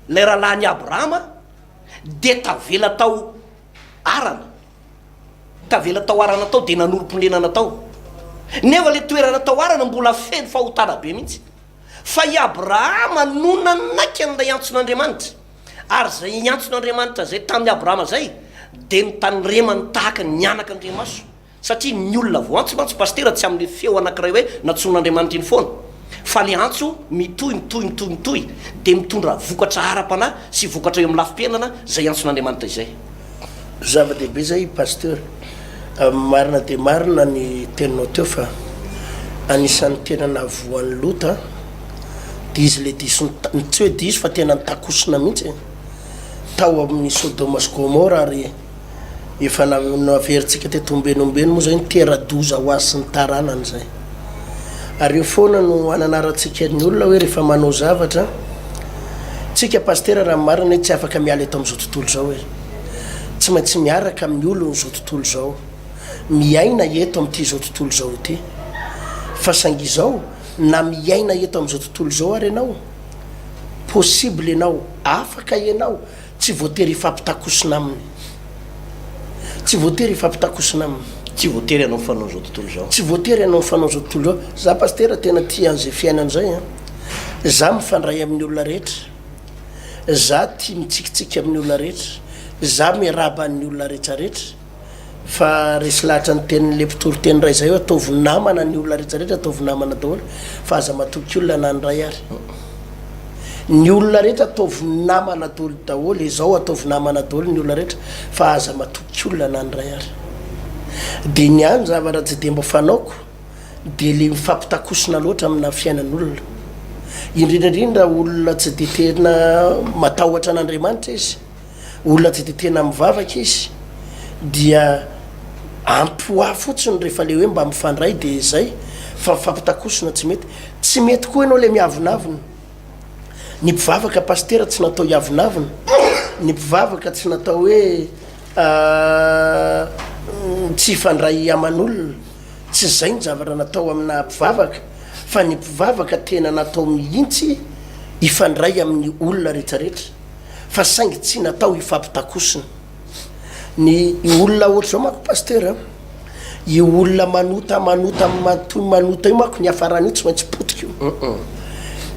A: ilay rahalahin'i Abrahama dia tavela tao Harana. Tavela tao Harana tao dia nanorim-ponenana tao. Nefa ilay toerana tao Harana mbola feno fahotana be mihitsy. Fa i Abrahama no nanaiky an'ilay antson'Andriamanitra. Ary izay antson'Andriamanitra izay tamin'i Abrahama izay dia notandremany tahaka ny anak'Andriamaso. Satria ny olona voantso mantsy Pasitera tsy amin'le feo anankiray hoe nantsoin'Andriamanitra iny foana fa le antso mitohy mitohy mitohy mitohy dia mitondra vokatra ara-panahy sy vokatra eo amin'ny lafim-piainana izay antson'Andriamanitra izay.
B: Zava-dehibe izay Pasteur. Marina dia marina ny teninao teo fa anisan'ny tena nahavoa an'i Lota dia izy le diso tsy hoe diso fa tena nitakosina mihitsy e, tao amin'ny Sodoma sy Gomora ary Efa naverintsika teto ombeny ombeny moa izay ny tera-doza ho azy sy ny taranany izay. Ary eo foana no ananarantsika ny olona hoe rehefa manao zavatra, Tsika Pasitera raha ny marina tsy afaka miala eto amin'izao tontolo izao e. Tsy maintsy miaraka amin'ny olon'izao tontolo izao. Miaina eto amin'ity izao tontolo izao ity. Fa saingy izao, na miaina eto amin'izao tontolo izao ary ianao, possible ianao, afaka ianao, tsy voatery hifampitakosina aminy. Tsy voatery hifampitakosina aminy.
A: Tsy voatery hanao ny fanaon'izao tontolo izao.
B: Tsy voatery hanao ny fanaon'izao tontolo izao. Za Pasitera tena tia an'izay fiainana izay an. Za mifandray amin'ny olona rehetra. Za tia mitsikitsiky amin'ny olona rehetra. Za miarahaba ny olona rehetra rehetra. Fa resy lahatra ny tenin'le mpitory teny iray izay hoe ataovy namana ny olona rehetra rehetra, ataovy namana daholo fa aza matoky olona na ny iray ary. Ny olona rehetra ataovy namana daholo daholo, izao ataovy namana daholo ny olona rehetra fa aza matoky olona na ny iray ary. Dia ny ahy ny zavatra tsy dia mba fanaoko dia le mifampitakosina loatra amina fiainan'olona. Indrindra indrindra olona tsy dia tena matahotra an'Andriamanitra izy. olona tsy dia tena mivavaka izy dia ampy ho ahy fotsiny rehefa le hoe mba mifandray dia izay fa mifampitakosona tsy mety. Tsy mety koa ianao le miavonavona. Ny mpivavaka pasitera tsy natao hiavonavona, ny mpivavaka tsy natao hoe tsy hifandray aman'olona, tsy izay ny zavatra natao amina mpivavaka fa ny mpivavaka tena natao mihitsy hifandray amin'ny olona retraretra. fa saingy tsy natao hifampitakosina. Ny olona ohatr'izao manko Pasteur a, io olona manota manota matoy manota io manko ny hiafarany io tsy maintsy potika io.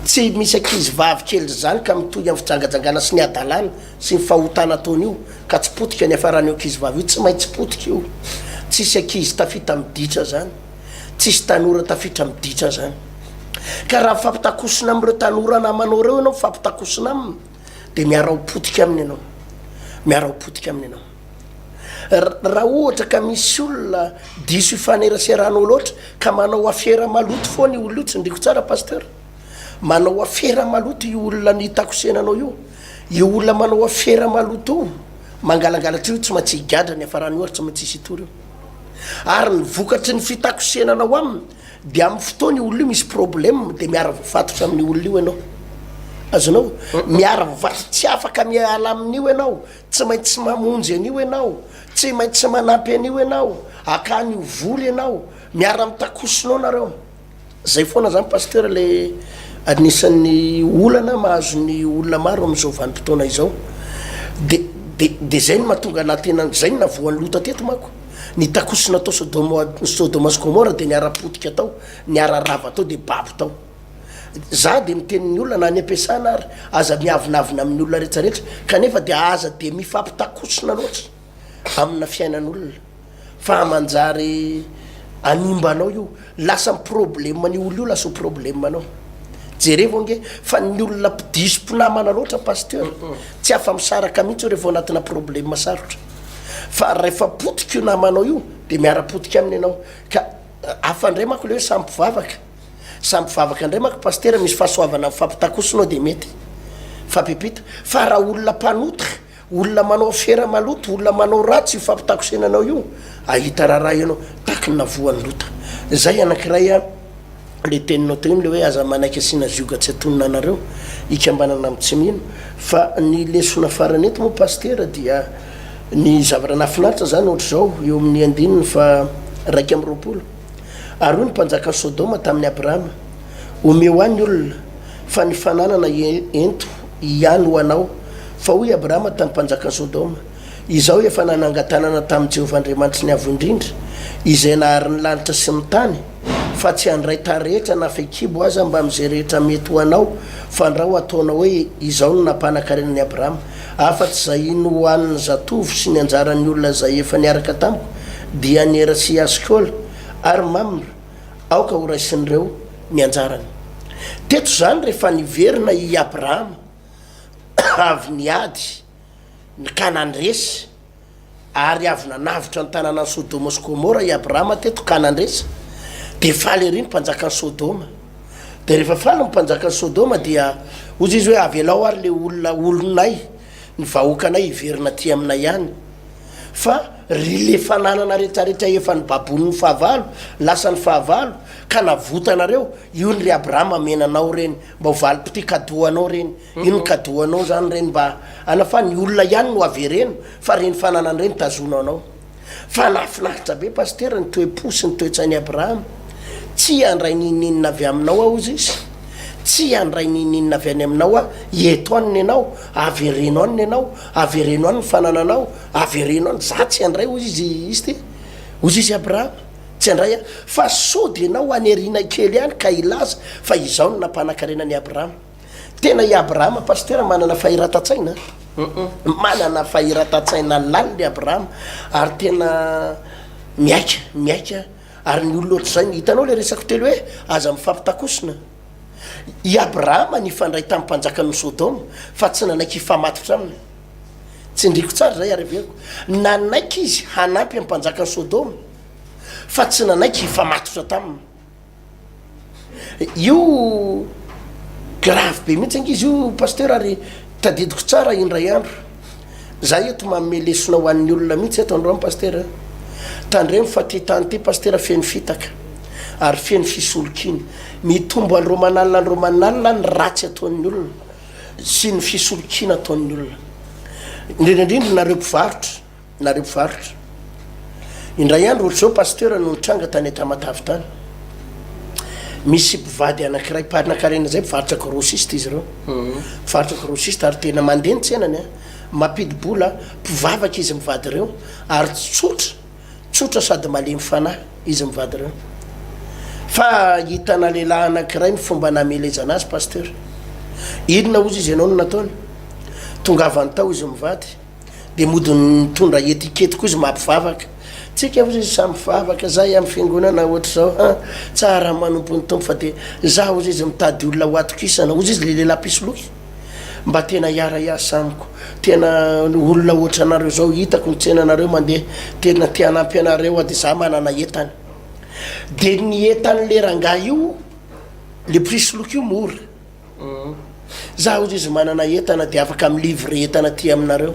B: Tsy misy ankizy vavy kely izany ka mitohy amin'ny fijangajangana sy ny hadalana sy ny fahotana ataony io ka tsy potika ny hiafaran'io ankizy vavy io, tsy maintsy potika io. Tsisy ankizy tafita amin'ny ditra zany. Tsisy tanora tafitra amin'ny ditra zany. Ka raha mifampitakosina amin'ireo tanora namanao ireo ianao, mifampitakosina aminy, dia miara ho potika aminy ianao. Miara ho potika aminy ianao. Raha ohatra ka misy olona diso ifaneraseranao loatra ka manao afera maloto foana io olona io, tsindriko tsara pasteur, manao afera maloto io olona nitakosenanao io, io olona manao afera maloto io, mangalangalatra io, tsy maintsy higadra ny hafarany io ary tsy maintsy hisy hitory io. Ary ny vokatry ny fitakosenanao aminy dia amin'ny fotoana io olona io misy problème dia miara voafatotra amin'io olona io ianao. Azonao? Miara voafatotra, tsy afaka miala amin'io ianao, tsy maintsy mamonjy an'io ianao, tsy maintsy manampy an'io ianao, akany io vola ianao, miara mitakosona ao nareo. Zay foana zany Pasteur le anisan'ny olana mahazo ny olona maro amin'izao vanim-potoana izao. De de de zay no mahatonga anah tena zay no nahavoan'ny lota teto manko. Ny takosona tao Sodoma Sodoma sy Gomora de niara-potika tao, niara-rava tao de babo tao. Za de miteny ny olona na any am-piasana ary aza miavonavona amin'ny olona retraretra kanefa de aza de mifampitakosona loatra amina fiainan'olona. Fa manjary hanimba anao io, lasa ny problème an'io olona io lasa ho problème anao. Jerevo ange fa ny olona mpidiso mpinamana loatra pasteur, tsy afa-misaraka mihitsy io rehefa ao anatina problème sarotra. Fa rehefa potika io namanao io dia miara-potika aminy ianao. Ka hafa indray manko ilay hoe samy mpivavaka. Samy mpivavaka indray manko pasitera misy fahasoavana mifampitakosona ao dia mety. Mifampiampita. Fa raha olona mpanota Olona manao afera maloto, olona manao ratsy io fampitakosenanao io, ahita raharaha ianao, taky ny navoan'i Lota. Zay anankiray an, le teninao teo iny le hoe aza manaiky asiana zioga tsy atonina anareo, hikambanana amin'ny tsy mino. Fa ny lesona farany eto moa Pasitera dia ny zavatra nahafinaritra zany ohatr'izao eo amin'ny andininy faha 21, Ary hoy ny mpanjakan'i Sodoma tamin'i Abrama, Omeo ahy ny olona, fa ny fananana ento ihany ho anao. Fa hoy Abrahama tamin'ny mpanjakan'i Sodoma, Izaho efa nanangan-tanana tamin'i Jehovah Andriamanitry ny Avo Indrindra, izay nahary ny lanitra sy ny tany, fa tsy handray tarehetra na fehikibo aza mbamin'izay rehetra mety ho anao, fandrao hataonao hoe izao no nampanan-karena an'i Abrahama, afa-tsy izay nohanin'ny zatovo sy ny anjaran'ny olona izay efa niaraka tamiko, dia Anera sy Askola ary Mamra. Aoka horaisin'ireo ny anjarany. Teto izany rehefa niverina i Abrahama avy niady ny ka nandresy ary avy nanavotra ny tanànan'i Sodoma sy Gomora i Abrahama teto ka nandresy, dia faly ery ny mpanjakan'i Sodoma. Dia rehefa faly ny mpanjakan'i Sodoma dia hoy izy hoe avelao ary le olona olonay, ny vahoakanay hiverina aty aminay ihany. Fa ry le fananana retraretra efa nobabonin'ny fahavalo, lasan'ny fahavalo, Ka navotanareo, io ny ry Abrahama amena anao ireny, mba ho valim-pitia cadeau anao ireny, io ny cadeau anao zany ireny mba ana fa ny olona ihany no avereno fa ireny fananana ireny tazono anao. Fa nahafinaritra be Pasitera ny toe-po sy ny toe-tsain'i Abrahama. Tsy handray n'inon'inona avy aminao aho hozy izy, tsy handray n'inon'inona avy any aminao aho, eto any ny anao, avereno any ny anao, avereno any ny fanananao, avereno any, za tsy handray hozy izy izy ty, hozy izy Abrahama, tsy handray aho, fa sao dia ianao any aoriana kely any ka hilaza fa izao no nampanankarena an'i Abrahama. Tena i Abrahama Pasitera manana fahiratan-tsaina an! Manana fahiratan-tsaina lalina i Abrahama ary tena miaika, miaika ary ny olona ohatr'izay, hitanao ilay resako telo hoe aza mifampitakosona. I Abrahama nifandray tamin'ny mpanjakan'i Sodoma fa tsy nanaiky hifamatotra aminy. Tsindriko tsara izay ary averiko. Nanaiky izy hanampy amin'ny mpanjakan'i Sodoma fa tsy nanaiky hifamatotra taminy. Io grave be mihitsy ange izy io pasteur ary tadidiko tsara indray andro za eto manome lesona ho an'ny olona mihitsy eto androany pasteur a! Tandremo fa ty tany ty pasteur feno fitaka ary feno fisolokiana, mitombo andro aman'alina andro aman'alina ny ratsy ataon'ny olona sy ny fisolokiana ataon'ny olona indrindra indrindra nareo mpivarotra. Nareo mpivarotra. Indray andro ohatr'izao Pasteur no nitranga tany Tamatave tany. Misy mpivady anankiray mpanakarena zay mpivarotra grossiste izy ireo. Mpivarotra grossiste ary tena mandeha ny tsenany an. Mampidi-bola, mpivavaka izy mivady ireo ary tsotra, tsotra sady malemy fanahy izy mivady ireo. Fa hitana lehilahy anankiray ny fomba namelezana azy Pasteur. Inona hozy izy ianao no nataony? Tongavany tao izy mivady. Dia mody nitondra etikety koa izy mampivavaka. Tsika ozy izy samy mpivavaka, zay amin'ny fiangonana ohatr'izao han, tsara manompo ny Tompo fa dia za ozy izy mitady olona ho atokisana, ozy izy le lehilahy mpisoloky, mba tena hiara hiasa amiko, tena olona ohatranareo zao hitako ny tsenanareo mandeha, tena te hanampy anareo aho dia za manana entana. Dia ny entan'le rangahy io, le mpisoloky io mora. Za ozy izy manana entana de afaka mi livre entana aty aminareo.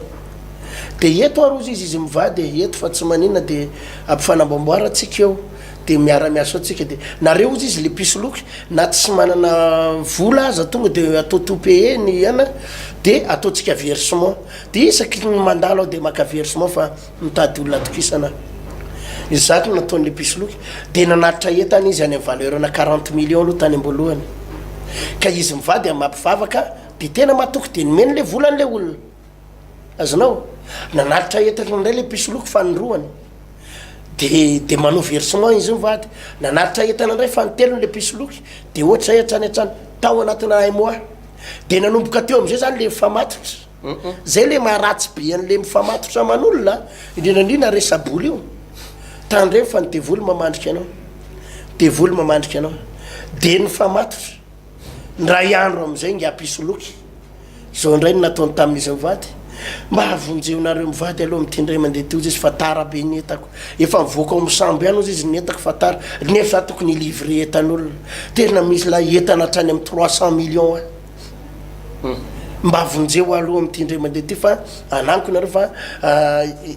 B: De eto ary ozy izy izy mivady e, eto fa tsy maninona de ampifanamboamboara tsika eo de miara miasa eo tsika de nareo ozy izy le mpisoloky na tsy manana vola aza tonga de atao tout paye ny ana de ataontsika versement de isaky ny mandalo aho de maka versement fa Mitady olona atokisana aho. Izato no nataon'ilay mpisoloky. Dia nanatitra entana izy any amin'ny valeur-na quarante millions aloha tany am-boalohany. Ka izy mivady amin'ny maha mpivavaka dia tena matoky dia nomeny ilay volany ilay olona. Azonao? Nanatitra entana indray ilay mpisoloky fanindroany. Dia dia manao versement izy mivady. Nanatitra entana indray fanintelony ilay mpisoloky. Dia ohatr'izay hatrany hatrany. Tao anatina un mois. Dia nanomboka teo amin'izay izany ilay mifamatotra. Zay le maha ratsy be an'le mifamatotra aman'olona, indrindra indrindra resa-bola io. Tandremo fa ny devoly mamandrika anao. Devoly mamandrika anao. De nifamatotra. Ndray andro amizay ingahy mpisoloky. Zao ndray no nataony tamin'izy mivady. Mba vonjeo nareo mivady aloha amin'ity ndray mandeha ty ozy izy fa tara be ny entako. Efa mivoaka ao amin'ny sambo ihany ozy izy ny entako fa tara. Nefa za tokony hi-livrer entan'olona. Tena misy lahy entana hatrany amin'ny 300 millions any. Mba vonjeo aloha amin'ity indray mandeha ity fa ananiko nareo fa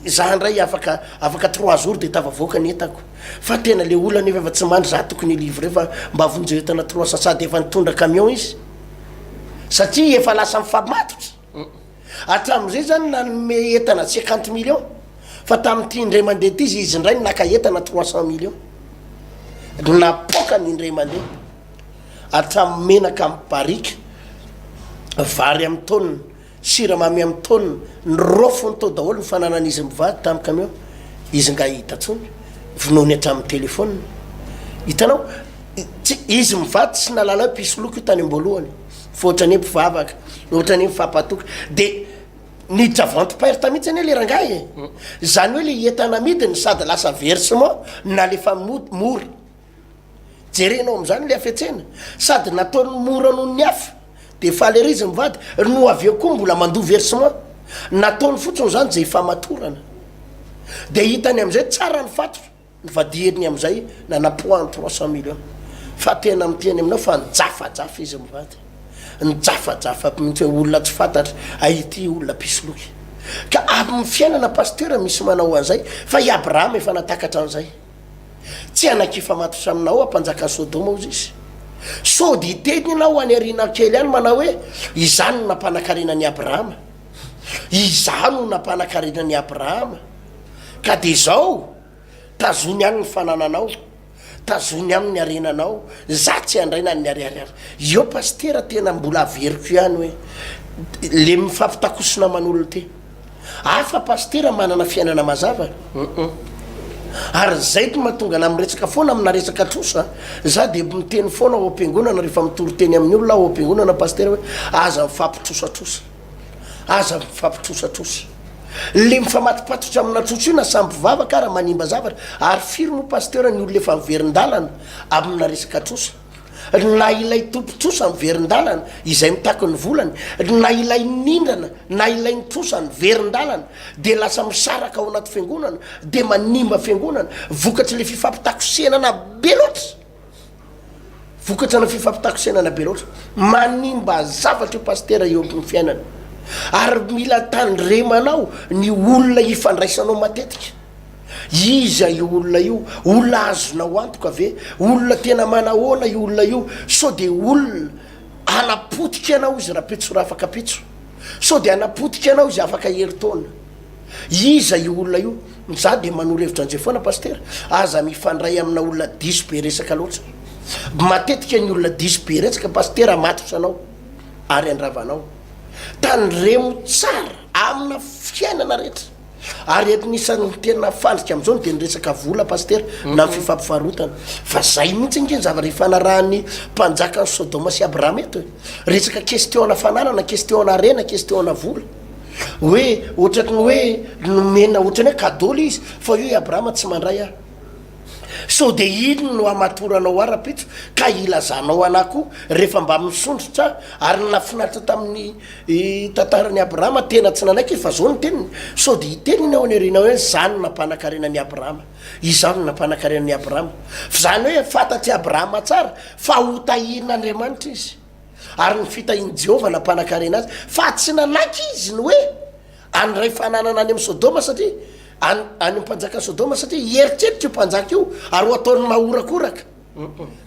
B: za ndray afaka afaka trois jours de tafavoaka ny entako fa tena le olona nefa efa tsy mandry za tokony hi-livrer fa mba vonjeo entana 300 sady efa nitondra camion izy satria efa lasa mifamatotra hatramin'izay zany nanome entana cinquante millions fa tamin'ity indray mandeha ity izy izy indray naka entana 300 millions napoakany indray mandeha hatramin'ny menaka amin'ny barika, vary amin'ny taonina, siramamy amin'ny taonina, niraofiny tao daholo ny fananan'izy mivady tamin'ny camion, izy nga hita tsony, vonoiny hatramin'ny telephone, hitanao, tsy, izy mivady tsy nahalala hoe mpisoloky io tany am-boalohany, fa ohatran'ny hoe mpivavaka, ohatran'ny hoe mifampatoky, de niditra vente perte mihitsy anie le rangahy e, zany hoe le entana amidiny sady lasa versement nalefa mody mora. Jerenao amin'izany ilay hafetsena, sady nataony mora noho ny hafa, dia faly ery izy mivady, no avy eo koa mbola mandoa versement. Nataony fotsiny izany izay hifamatorana. Dia hitany amin'izay tsara ny fatotra, nivadihany amin'izay nanapoahany 300 millions. Fa tena miteny aminao fa nijafajafa izy mivady. Nijafajafa mihitsy hoe olona tsy fantatra, hay ity olona mpisoloky. Ka amin'ny fiainana pasteur misy manao an'izay, fa i Abrahama efa natakatra an'izay. Tsy hanaiky hifamatotra aminao aho, mpanjakan'i Sodoma, hozy izy. Sao dia hiteny ianao any aoriana kely any manao hoe, Izaho no nampanankarena an'i Abrahama. Izaho no nampanankarena an'i Abrahama. Ka dia izao, tazony any ny fanananao, tazony any ny harenanao, za tsy handray na ny ariary ary. Eo pasitera tena mbola averiko ihany hoe, le mifampitakosona aman'olona ty. Hafa pasitera manana fiainana mazava Ary zay no mahatonga anah miresaka foana amina resaka trosa, za dia miteny foana ao am-piangonana rehefa mitory teny amin'ny olona aho ao am-piangonana pasitera hoe aza mifampitrosatrosa, aza mifampitrosatrosa. Le mifamatopatotra amina trosa io na samy mpivavaka ara manimba zavatra, ary firy moa pasitera ny olona efa miverin-dalana amina resaka trosa? Na ilay tompon-trosa miverin-dalana izay mitaky ny volany, na ilay nindrana, na ilay nitrosa niverin-dalana, dia lasa misaraka ao anaty fiangonana, dia manimba fiangonana, vokatr'ilay fifampitakosenana be loatra. Vokatrana fifampitakosenana be loatra. Manimba zavatra io pasitera eo amin'ny fiainana. Ary mila tandremanao ny olona ifandraisanao matetika. Iza io olona io? Olona azonao antoka ve? Olona tena manahoana io olona io? Sao dia olona hanapotika anao izy rapitso rafakapitso? Sao dia hanapotika anao izy afaka herintaona? Iza io olona io? Za dia manoro hevitra an'izay foana Pasitera, aza mifandray amina olona diso be resaka loatra. Matetika ny olona diso be resaka Pasitera hamatotra anao ary handrava anao. Tandremo tsara amina fiainana rehetra. Ary anisan'ny tena fandrika amin'izao dia ny resaka vola Pasitera na ny fifampivarotana. Fa zay mihitsy ange ny zavatra ifanarahan'ny mpanjakan'i Sodoma sy Abrahama eto e. Resaka question-na fananana, question-na harena, question-na vola. Hoe ohatran'ny hoe nomena ohatran'ny hoe cadeau le izy fa io i Abrahama tsy mandray aho. Sao dia iny no hamatoranao ahy rahampitso ka hilazanao anah koa rehefa mba misondrotra aho. Ary ny nahafinaritra tamin'ny tantaran'i Abrahama, tena tsy nanaiky izy fa zao no teniny, sao dia hiteny iny ao any aoriana hoe izaho no nampanakarena an'i Abrahama, izaho no nampanakarena an'i Abrahama. F'izany hoe fantatr'i Abrahama tsara fa hotahian'Andriamanitra izy. Ary ny fitahian'i Jehovah nampanakarena azy. Fa tsy nanaiky izy ny hoe handray fananana any amin'i Sodoma satria any any amin'ny mpanjakan'i Sodoma satria hieritreritra io mpanjaka io ary ho ataony mahorakoraka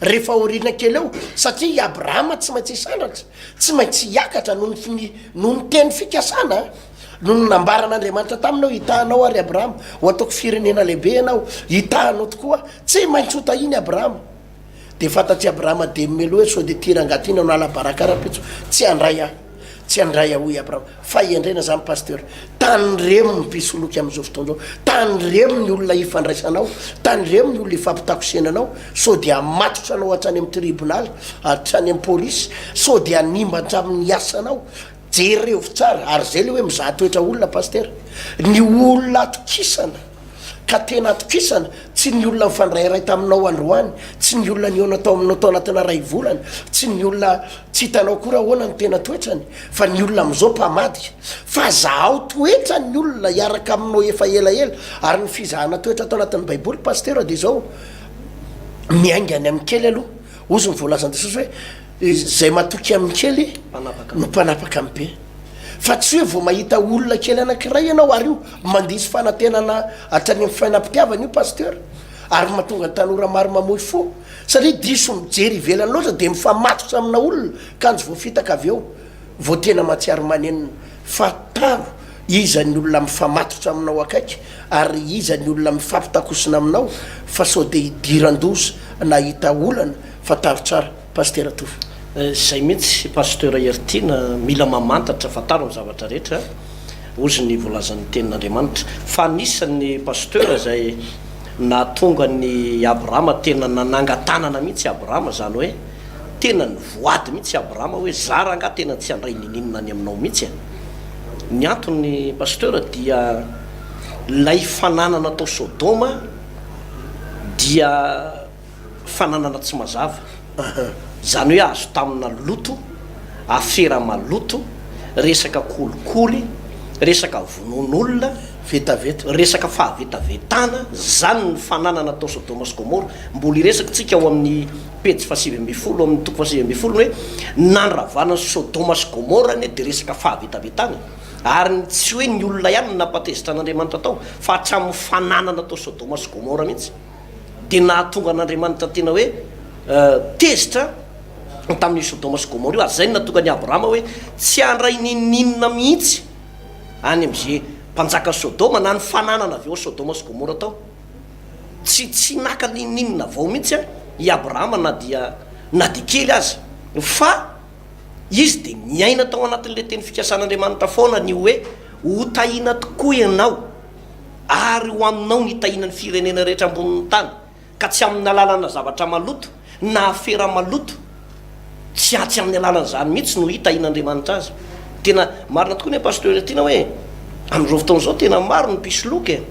B: rehefa aoriana kely eo satria i Abrahama tsy maintsy hisandratra, tsy maintsy hiakatra noho ny fini- noho ny teny fikasana noho ny nambaran'Andriamanitra taminy hoe hitahanao ary Abrahama, ho ataoko firenena lehibe ianao, hitahanao tokoa, tsy maintsy ho tahiany Abrahama. Dia fantatr'i Abrahama dia melo hoe sao dia ity rangahy ity nanala baraka rahampitso, tsy handray aho, tsy handray aho hoy i Abrahama. Fahendrena izany Pasteur. Tandremo ny mpisoloky amin'izao fotoana izao, tandremo ny olona ifandraisanao, tandremo ny olona ifampitakosenanao, sao dia hamatotra anao hatrany amin'ny tribonaly, hatrany amin'ny polisy, sao dia hanimba hatramin'ny asanao. Jerevo tsara, ary izay ilay hoe mizaha toetra olona Pasteur. Ny olona atokisana. Ka tena atokisana, tsy ny olona nifandrairay taminao androany, tsy ny olona nihaona tao aminao tao anatina iray volana, tsy ny olona tsy hitanao akory ahoana ny tena toetrany, fa ny olona amin'izao mpamadika. Fa zahao toetra ny olona hiaraka aminao efa elaela, ary ny fizahana toetra ato anatin'ny baiboly Pasitera dia izao, miainga any amin'ny kely aloha, hozy ny voalazan'i Jesosy hoe, izay matoky amin'ny kely no mpanapaka amin'ny be. Fa tsy hoe vao mahita olona kely anankiray ianao ary io mandiso fanantenana hatrany amin'ny fainam-pitiavana io Pasteur ary mahatonga ny tanora maro mamoy fo satria diso mijery ivelany loatra dia mifamatotra amina olona kanjo voafitaka avy eo vao tena mahatsiaro manenina. Fantaro iza ny olona mifamatotra aminao akaiky ary iza ny olona mifampitakosina aminao fa sao dia hidiran-doza na hahita olana, fantaro tsara Pasitera Tovo.
A: Zay mihitsy Pasteur Heritiana, mila mamantatra, fantaro ny zavatra rehetra, hozy ny voalazan'ny tenin'Andriamanitra. Fa anisan'ny Pasteur izay nahatonga an'i Abrahama tena nananga-tanana mihitsy Abrahama, izany hoe tena nivoady mihitsy Abrahama hoe za rangahy tena tsy handray ninininona any aminao mihitsy e. Ny antony Pasteur dia ilay fananana tao Sodoma dia fananana tsy mazava, izany hoe azo tamina loto, afera maloto, resaka kolikoly, resaka vonoan'olona,
B: Vetaveta.
A: resaka fahavetavetana, izany ny fananana tao Sodoma sy Gomora. Mbola hiresaka tsika ao amin'ny pejy faha-19, amin'ny toko faha-19 ny hoe nandravana an'i Sodoma sy Gomora anie dia resaka fahavetavetana e. Ary ny tsy hoe ny olona ihany no nampatezitra an'Andriamanitra tao fa hatramin'ny fananana tao Sodoma sy Gomora mihitsy. dia nahatonga an'Andriamanitra tena hoe tezitra tamin'io Sodoma sy Gomora io, ary izay no nahatonga an'i Abrahama hoe tsy handray n'inon'inona mihitsy any amin'izay mpanjakan'i Sodoma na ny fananana avy ao Sodoma sy Gomora tao. Tsy tsy naka n'inon'inona avy ao mihitsy i Abrahama na dia na dia kely aza, fa izy dia niaina tao anatin'ilay teny fikasan'Andriamanitra foana ny hoe hotahiana tokoa ianao ary ho aminao ny hitahiana ny firenena rehetra ambonin'ny tany. ka tsy amin'ny alalana zavatra maloto na afera maloto, tsy atsy amin'ny alalan'izany mihitsy no hitahian'Andriamanitra azy. Tena marina tokoa ny Pasteur Tiana hoe amin'izao fotoana izao tena maro ny mpisoloky e!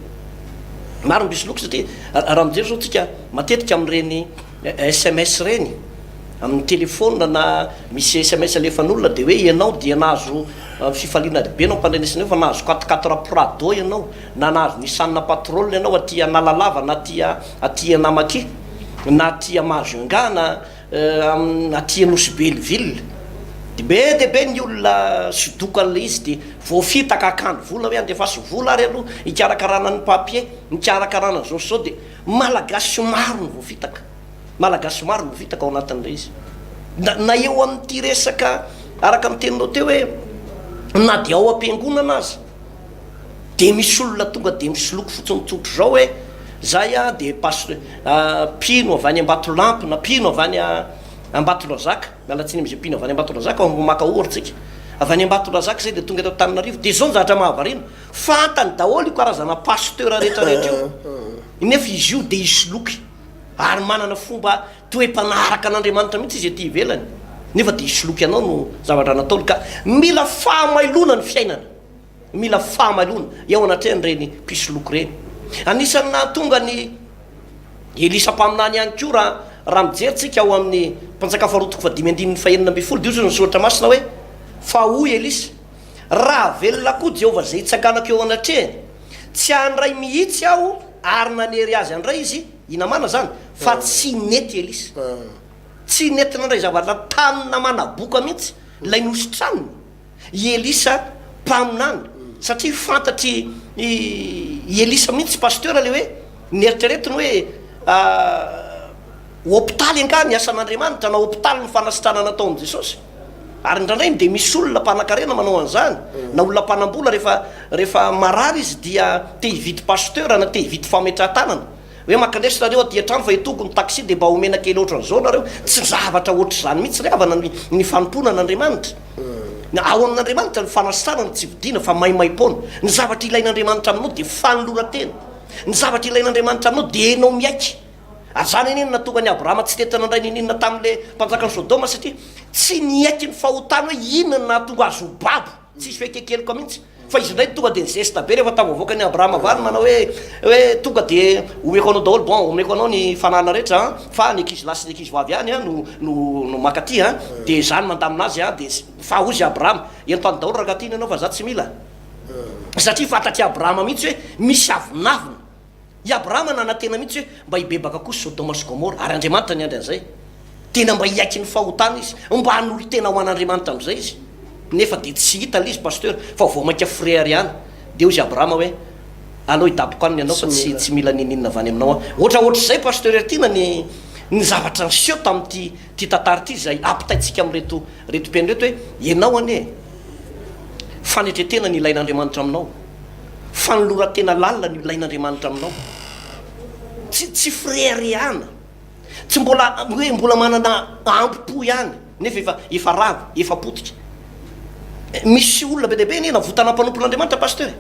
A: Maro ny mpisoloky satria raha mijery izao tsika matetika amin'ireny sms ireny, amin'ny telephone na misy sms alefan'olona dia hoe ianao dia nahazo fifaliana be ianao mpandrenesana eo fa nahazo quat quatre prado ianao, na nahazo Nissan Patrol ianao aty Analalava na aty aty Anamaki na aty Majunga na aty Nosy Belleville de be dia be ny olona sodoka an'ilay izy de voafitaka hakany vola hoe andefaso vola ary aloha hikarakarana ny papier hikarakarana an'izao sy izao de Malagasy maro no voafitaka. Malagasy maro no vitaka ao anatin'ilay izy. Na, na eo amin'ity resaka araka ny teninao teo hoe na dia ao am-piangonana aza dia misy olona tonga dia misoloky fotsiny tsotra izao hoe zay aho dia pas- mpino avy any Ambatolampy na mpino avy any Ambatondrazaka, miala tsiny amin'izay mpino avy any Ambatondrazaka fa maka ohatra tsika, avy any Ambatondrazaka izay dia tonga eto Antananarivo dia izao ny zavatra mahavariana, fantany daholo io karazana pasteur rehetra rehetra io nefa izy io dia hisoloky. Ary manana fomba toe-panahy araka an'Andriamanitra mihitsy izy ety ivelany, nefa dia hisoloky anao no zavatra nataony. Ka mila fahamailona ny fiainana, mila fahamailona eo anatrehan'ireny mpisoloky ireny. Anisan'ny nahatonga an'i Elisa mpaminany ihany koa raha raha mijery tsika ao amin'ny Mpanjaka faharoa toko fahadimy andininy fahenina ambinifolo dia hoy ny soratra masina hoe, Fa hoy Elisa, Raha velona koa Jehovah izay hitsanganako eo anatrehany, Tsy handray mihitsy aho ary nanery azy handray izy, i Namàna izany, fa tsy nety Elisa. Tsy nety nandray zavatra tamin'i Namàna boka mihitsy, ilay nositraniny, i Elisa mpaminany, satria fantatr'i i Elisa mihitsy, pasteur, ilay hoe neritreretiny hoe hopitaly angaha ny asan'Andriamanitra na hopitaly ny fanasitranana nataon'i Jesosy. Ary indraindray dia misy olona mpanankarena manao an'izany, na olona mpanambola rehefa rehefa marary izy dia te hividy pasteur na te hividy fametrahan-tanana, hoe mankanesa nareo aty an-trano fa etoko ny taxi dia mba omena kely ohatran'izao nareo, tsy zavatra ohatr'izany mihitsy ry havana ny ny fanompoana an'Andriamanitra. Ny ao amin'Andriamanitra ny fanasitranana tsy vidiana fa maimaim-poana. Ny zavatra ilain'Andriamanitra aminao dia fanoloran-tena. Ny zavatra ilain'Andriamanitra aminao dia enao miaiky. Ary izany anie no nahatonga an'i Abrahama tsy nety nandray n'inon'inona tamin'ilay mpanjakan'i Sodoma, satria tsy niaiky ny fahotany hoe inona no nahatonga azy ho babo, tsisy fekekeloka mihitsy, fa izy indray tonga dia nizesta be rehefa tafavoaka an'i Abrahama avy any, manao hoe hoe tonga dia omeko anao daholo, bon omeko anao ny fananana rehetra an, fa ny ankizy lahy sy ny ankizy vavy ihany an no no no mankaty an, dia izaho no mandamina azy an, dia fa hozy Abrahama, ento any daholo raha tiana ianao fa izaho tsy mila, satria fantatr'i Abrahama mihitsy hoe misy avonavona. I Abrahama nanantena mihitsy hoe mba hibebaka koa Sodoma sy Gomora, ary Andriamanitra niandry an'izay. Tena mba hiaiky ny fahotana izy, mba hanolo-tena ho an'Andriamanitra amin'izay izy. Nefa dia tsy hita ilay izy, Pasteur, fa vao mainka fireharehana. Dia hoy izy Abrahama hoe, Aleo hidaboka any ny anao fa tsy tsy mila n'inon'inona avy any aminao aho. Ohatra ohatr'izay, Pasteur Heritiana, ny ny zavatra niseho tamin'ity ity tantara ity izay ampitaintsika amin'ireto ireto mpihaino ireto hoe, ianao anie, fanetren-tena no ilain'Andriamanitra aminao. Fanoloran-tena lalina no ilain'Andriamanitra aminao. Tsy tsy fireharehana. Tsy mbola hoe mbola manana ambo-po ihany nefa efa efa rava, efa potika. Misy olona be dia be anie navotana mpanompon'Andriamanitra Pasteur e.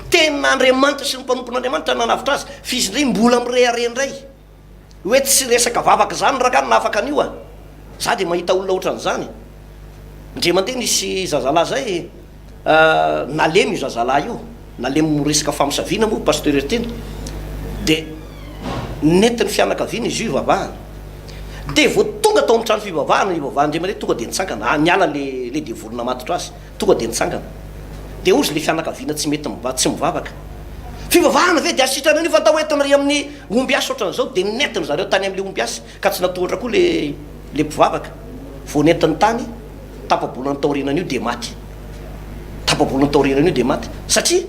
A: Tena Andriamanitra sy ny mpanompon'Andriamanitra nanavotra azy fa izy indray mbola mirehareha indray. Hoe tsy resaka vavaka izany rangah no nahafaka an'io a! Za dia mahita olona ohatran'izany. Indray mandeha nisy zazalahy zay nalemy io zazalahy io, nalemy resaka famosaviana moa Pasteur Heritiana, dia nentin'ny fianakaviana izy io hivavahana. Dia vao tonga tao amin'ny trano fivavahana hivavahan-dry Maria tonga dia nitsangana, ah niala le le devoly namatotra azy. Tonga dia nitsangana. Dia hozy ilay fianakaviana tsy mety miva, tsy mivavaka. Fivavahana ve dia asitrana an'io fa ndao entina ry amin'ny ombiasy ohatran'izao. Dia nentiny zareo tany amin'ilay ombiasy ka tsy natohatra koa ilay ilay mpivavaka. Vao nentiny tany, tapa-bolana taorianan'io dia maty. Tapa-bolana taorianan'io dia maty. Satria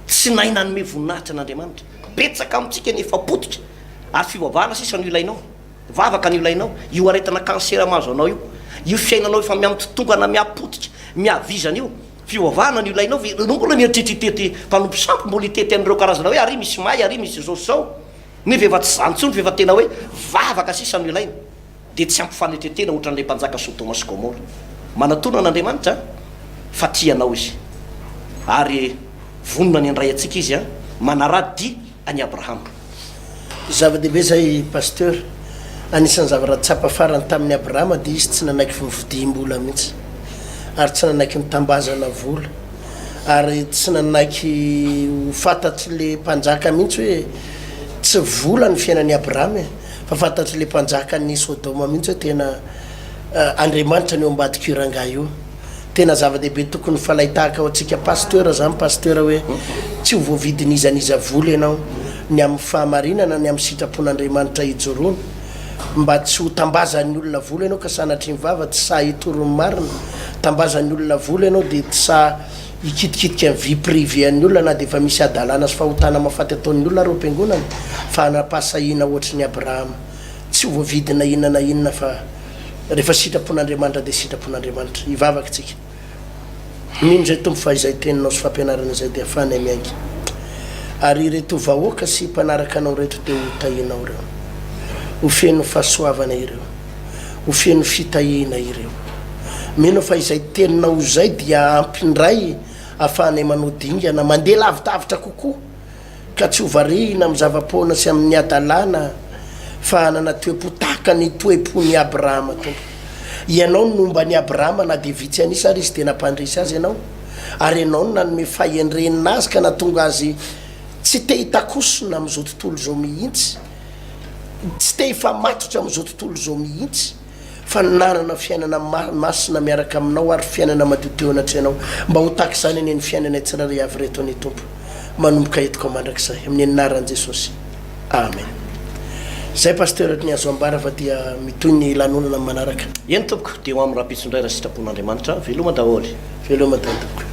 A: tsy nahay nanome voninahitra an'Andriamanitra. Betsaka amintsika ny efa potika. Ary fivavahana sisa no ilainao. Vavaka no ilainao. Io aretina cancer mahazo anao io, io fiainanao efa miha-mitotongana, miha-potika, miha-vizana io, fivavahana no ilainao ve? Ianao mbola mieritreritra hitety mpanompo sampy, mbola hitety an'ireo karazana hoe ary misy may, ary misy izao sy izao. Nefa efa tsy izany intsony fa efa tena hoe vavaka sisa no ilaina. Dia tsy ampy fanetren-tena ohatran'ilay mpanjaka Sodoma sy Gomora. Manatona an'Andriamanitra fa tia anao Izy. Ary vonona ny handray antsika Izy manara-dia an'i Abrahama.
B: Zava-dehibe izay Pasteur. Anisan'ny zavatra tsapa farany tamin'i Abrahama dia izy tsy nanaiky vovidiam-bola mihitsy. Ary tsy nanaiky nitambazana vola. Ary tsy nanaiky ho fantatr'ilay mpanjaka mihitsy hoe tsy vola ny fiainan'i Abrahama e. Fa fantatr'ilay mpanjakan'i Sodoma mihitsy hoe tena Andriamanitra no eo ambadik'io rangahy io. Tena zava-dehibe tokony falain-tahaka ho antsika Pasteur zany Pasteur hoe tsy ho voavidin'iza n'iza vola ianao ny amin'ny fahamarinana ny amin'ny sitrapon'Andriamanitra ijoroana mba tsy ho tambazan'ny olona vola ianao ka sanatria ny vava tsy sahy hitory ny marina tambazan'ny olona vola ianao dia tsy sahy hikitikitika ny vie privée an'ny olona na dia efa misy hadalana sy fahotana mahafaty ataon'ny olona ary ao am-piangonana fa hanam-pahasahiana ohatry ny Abrahama tsy ho voavidy na inona na inona fa Rehefa sitrapon'Andriamanitra dia sitrapon'Andriamanitra. Hivavaka tsika. Mino izay Tompo fa izay teninao sy fampianarana izay dia afahanay miainga. Ary ireto vahoaka sy mpanaraka anao ireto dia ho tahianao ireo. Ho feno fahasoavana ireo. Ho feno fitahiana ireo. Mino aho fa izay teninao izay dia ampy indray afahanay manao dingana mandeha lavidavitra kokoa. ka tsy ho varihina amin'ny zava-poana sy amin'ny hadalana, fa hanana toe-po tahaka ny toe-pon'i Abrahama Tompo. Ianao no nomba an'i Abrahama na dia vitsy an'isa ary izy dia nampandresy azy Ianao, ary Ianao no nanome fahendrena azy ka nahatonga azy tsy te hitakosona amin'izao tontolo izao mihitsy, tsy te hifamatotra amin'izao tontolo izao mihitsy. fa nanana fiainana masina miaraka aminao ary fiainana madio teo anatrehanao. Mba ho tahaka izany anie ny fiainanay tsirairay avy ireto anie Tompo, manomboka eto ka mandrakizay. Amin'ny anaran'i Jesosy. Amen. Zay Pasteur ny azo ambara fa dia mitohy ny lanonana amin'ny manaraka.
A: Eny tompoko, dia ho amin'ny rahampitso indray raha sitrapon'Andriamanitra. Veloma daholo.
B: Veloma daholo tompoko.